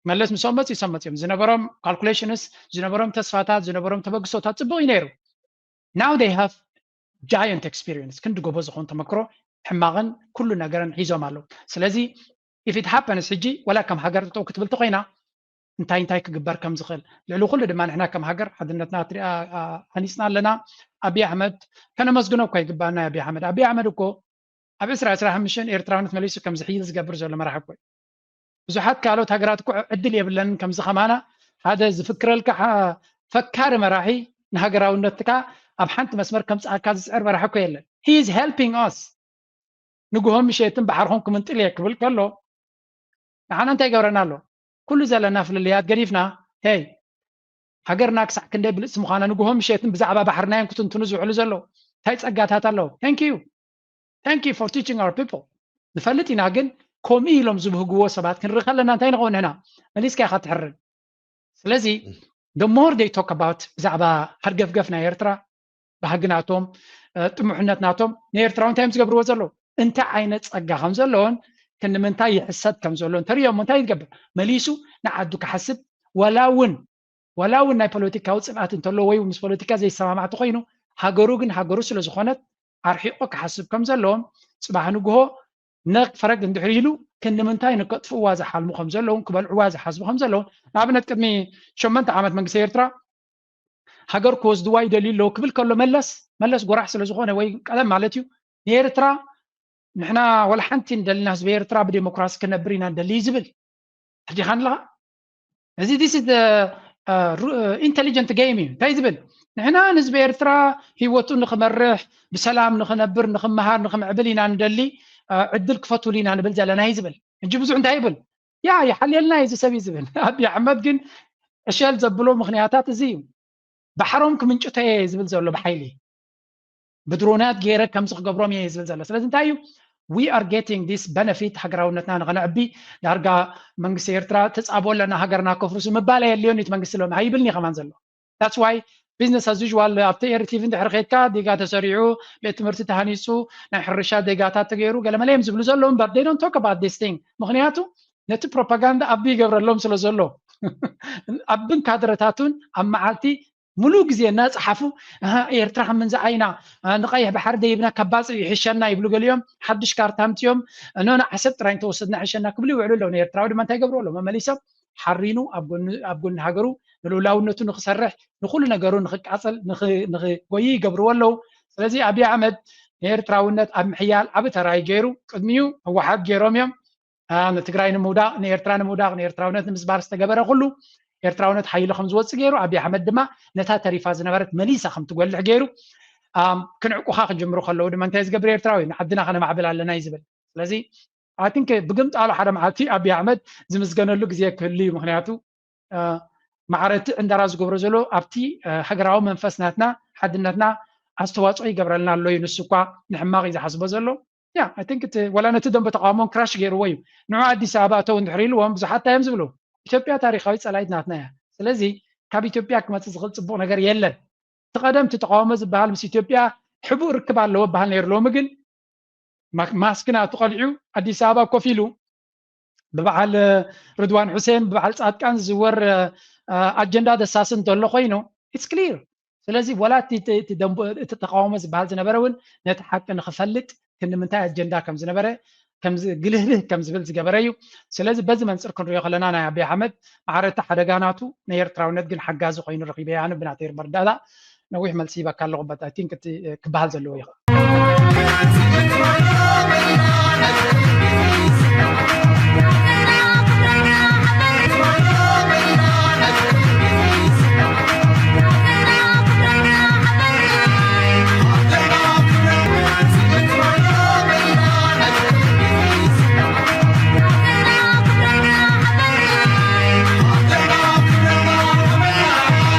መለስ ምስኦም መፅኡ፣ እሶም መፅኦም። ዝነበሮም ካልኩሌሽንስ፣ ዝነበሮም ተስፋታት፣ ዝነበሮም ተበግሶታት ፅቡቅ እዩ ነይሩ። Now they have giant experience። ክንዲ ጎቦ ዝኾን ተመክሮ፣ ሕማቕን ኩሉ ነገርን ሒዞም ኣለዉ። ስለዚ if it happens ሕጂ ወላ ከም ሃገር ጠጠው ክትብል ተኮይና እንታይ እንታይ ክግበር ከም ዝኽእል፣ ልዕሊ ኩሉ ድማ ንሕና ከም ሃገር ሓድነትና ኣትሪኣ ሃኒፅና ኣለና። ኣብይ ኣሕመድ ከነመስግኖ እኳ ይግባና። ኣብይ ኣሕመድ ኣብይ ኣሕመድ እኮ ኣብ ዕስራ ዕስራ ሓሙሽተ ኤርትራውነት መሊሱ ከም ዝሕይል ዝገብር ዘሎ መራሒ እኮ እዩ። ብዙሓት ካልኦት ሃገራት እኮ ዕድል የብለንን ከምዚ ከማና ሓደ ዝፍክረልካ ፈካሪ መራሒ ንሃገራውነትካ ኣብ ሓንቲ መስመር ከምፅኣካ ዝፅዕር መራሒ እኮ የለን። He is helping us። ንግሆ ምሸትን ባሕርኹም ክምንጥል እየ ክብል ከሎ ንዓና እንታይ ይገብረና ኣሎ? ኩሉ ዘለና ፍልልያት ገዲፍና ሄይ ሃገርና ክሳዕ ክንደይ ብልፅቲ ምዃና ንግሆ ምሸትን ብዛዕባ ባሕርና እዮም ክትንትኑ ዝውዕሉ ዘለዉ። እንታይ ፀጋታት ኣለዉ? Thank you for teaching our people። ንፈልጥ ኢና ግን ከምኡ ኢሎም ዝብህግዎ ሰባት ክንርኢ ከለና እንታይ ንኸውን ንሕና? መሊስካ ኢኻ ትሕርን። ስለዚ the more they talk about ብዛዕባ ሃርገፍገፍ ናይ ኤርትራ ባህጊ ናቶም ጥሙሕነት ናቶም ንኤርትራዊ እንታይ እዮም ዝገብርዎ ዘለዉ እንታይ ዓይነት ፀጋ ከም ዘለዎን ክንምንታይ ይሕሰብ ከም ዘሎ እንተሪኦም እንታይ ይገብር መሊሱ ንዓዱ ክሓስብ ወላ እውን ወላ እውን ናይ ፖለቲካዊ ፅንኣት እንተሎ ወይ ምስ ፖለቲካ ዘይሰማማዕ ተኮይኑ ሃገሩ ግን ሃገሩ ስለ ዝኾነት ኣርሒቆ ክሓስብ ከም ዘለዎም ፅባሕ ንግሆ ነቅ ፈረግ እንድሕር ኢሉ ክንምንታይ ንከጥፍእዋ ዝሓልሙ ከም ዘለውን ክበልዕዋ ዝሓስቡ ከም ዘለውን ንኣብነት ቅድሚ ሸመንተ ዓመት መንግስቲ ኤርትራ ሃገር ክወስድዋ ይደልዩ ኣለዉ ክብል ከሎ መለስ መለስ ጎራሕ ስለ ዝኾነ ወይ ቀደም ማለት እዩ ንኤርትራ ንሕና ወላ ሓንቲ እንደልና ህዝቢ ኤርትራ ብዴሞክራሲ ክነብር ኢና እንደሊ ዝብል ሕዲኻ ኣለኻ እዚ this is intelligent game እዩ እንታይ ዝብል ንሕና ንህዝቢ ኤርትራ ህይወቱ ንክመርሕ ብሰላም ንክነብር ንክመሃር ንክምዕብል ኢና ንደሊ ዕድል ክፈቱሉ ኢና ንብል ዘለና እዩ ዝብል እንጂ ብዙሕ እንታይ ይብል ያ ይሓልየልና እዩ ዝሰብ እዩ ዝብል ኣብይ ኣሕመድ ግን ዕሸል ዘብሎ ምክንያታት እዚ እዩ ባሕሮም ክምንጭቶ እየ ዝብል ዘሎ ብሓይሊ ብድሮናት ገይረ ከምዚ ክገብሮም እየ ዝብል ዘሎ ስለዚ እንታይ እዩ we are getting this benefit ሃገራውነትና ንኸነዕቢ ዳርጋ መንግስቲ ኤርትራ ተፃቦ ኣለና ሃገርና ከፍርሱ ምባል ኣየድልዮን እዩ መንግስቲ ሎሚ ኣይብልን እዩ ከማን ዘሎ that's why business as usual ኣብቲ ኤርቲቪ እንድሕር ከድካ ዴጋ ተሰሪዑ ቤት ትምህርቲ ተሃኒፁ ናይ ሕርሻ ዴጋታት ተገይሩ ገለመለ እዮም ዝብሉ ዘለዉ እምበር they don't talk about this thing ምክንያቱ ነቲ ፕሮፓጋንዳ ኣቢ ይገብረሎም ስለ ዘሎ ኣብን ካድረታቱን ኣብ መዓልቲ ሙሉእ ግዜ እናፀሓፉ ኤርትራ ከምንዚ ዓይና ንቀይሕ ባሕሪ ደይብና ካብ ባፅዕ ይሕሸና ይብሉ ገሊኦም ሓዱሽ ካርታ ኣምፅኦም ኖና ዓሰብ ጥራይ እንተወሰድና ይሕሸና ክብሉ ይውዕሉ ኣለዉ ንኤርትራዊ ድማ እንታይ ይገብሩ ኣለዉ መመሊሶም ሓሪኑ ኣብ ጎኒ ሃገሩ ንልኡላውነቱ ንክሰርሕ ንኩሉ ነገሩ ንክቃፀል ንክጎይ ይገብርዎ ኣለዉ ስለዚ ኣብይ ኣሕመድ ንኤርትራውነት ኣብ ምሕያል ዓብ ተራይ ገይሩ ቅድሚኡ ህወሓት ገይሮም እዮም ንትግራይ ንምውዳቕ ንኤርትራ ንምውዳቕ ንኤርትራውነት ንምስባር ዝተገበረ ኩሉ ኤርትራውነት ሓይሉ ከም ዝወፅእ ገይሩ ኣብይ ኣሕመድ ድማ ነታ ተሪፋ ዝነበረት መሊሳ ከም ትጎልሕ ገይሩ ክንዕቁኻ ክጅምሩ ከለዉ ድማ እንታይ ዝገብር ኤርትራዊ ንዓድና ከነማዕብል ኣለና እዩ ዝብል ስለዚ I think ብግምጣሉ ሓደ መዓልቲ ኣብይ ኣሕመድ ዝምስገነሉ ግዜ ክህሉ እዩ ምክንያቱ ማዕረ እቲ ዕንደራ ዝገብሮ ዘሎ ኣብቲ ሃገራዊ መንፈስ ናትና ሓድነትና ኣስተዋፅኦ ይገብረልና ኣሎ እዩ ንሱ እኳ ንሕማቕ እዩ ዝሓስቦ ዘሎ ያ I think ወላ ነቲ ደንበ ተቃውሞን ክራሽ ገይርዎ እዩ ንዑ ኣዲስ ኣበባ እተው እንድሕር ኢልዎም ብዙሓት እንታይ እዮም ዝብሉ ኢትዮጵያ ታሪካዊ ፀላኢት ናትና እያ ስለዚ ካብ ኢትዮጵያ ክመፅእ ዝኽእል ፅቡቅ ነገር የለን እቲ ቀደም እቲ ተቃውሞ ዝበሃል ምስ ኢትዮጵያ ሕቡእ ርክብ ኣለዎ በሃል ነይሩ ሎሚ ግን ማስክ ናቱ ቀሊዑ ኣዲስ ኣበባ ኮፍ ኢሉ ብበዓል ርድዋን ሑሴን ብበዓል ፃድቃን ዝዝወር ኣጀንዳ ደሳሲ እንተሎ ኮይኑ it's clear ስለዚ ወላ እቲ ተቃውሞ ዝበሃል ዝነበረ እውን ነቲ ሓቂ ንክፈልጥ ክንምንታይ ኣጀንዳ ከም ዝነበረ ግልህልህ ከም ዝብል ዝገበረ እዩ ስለዚ በዚ መንፅር ክንሪኦ ከለና ናይ ኣብይ ኣሕመድ ማዕረቲ ሓደጋ ናቱ ናይ ኤርትራውነት ግን ሓጋዚ ኮይኑ ረኪበ ኣነ ብናተይ መርዳእታ ነዊሕ መልሲ ይበካ ኣለኹ but I think እቲ ክበሃል ዘለዎ እዩ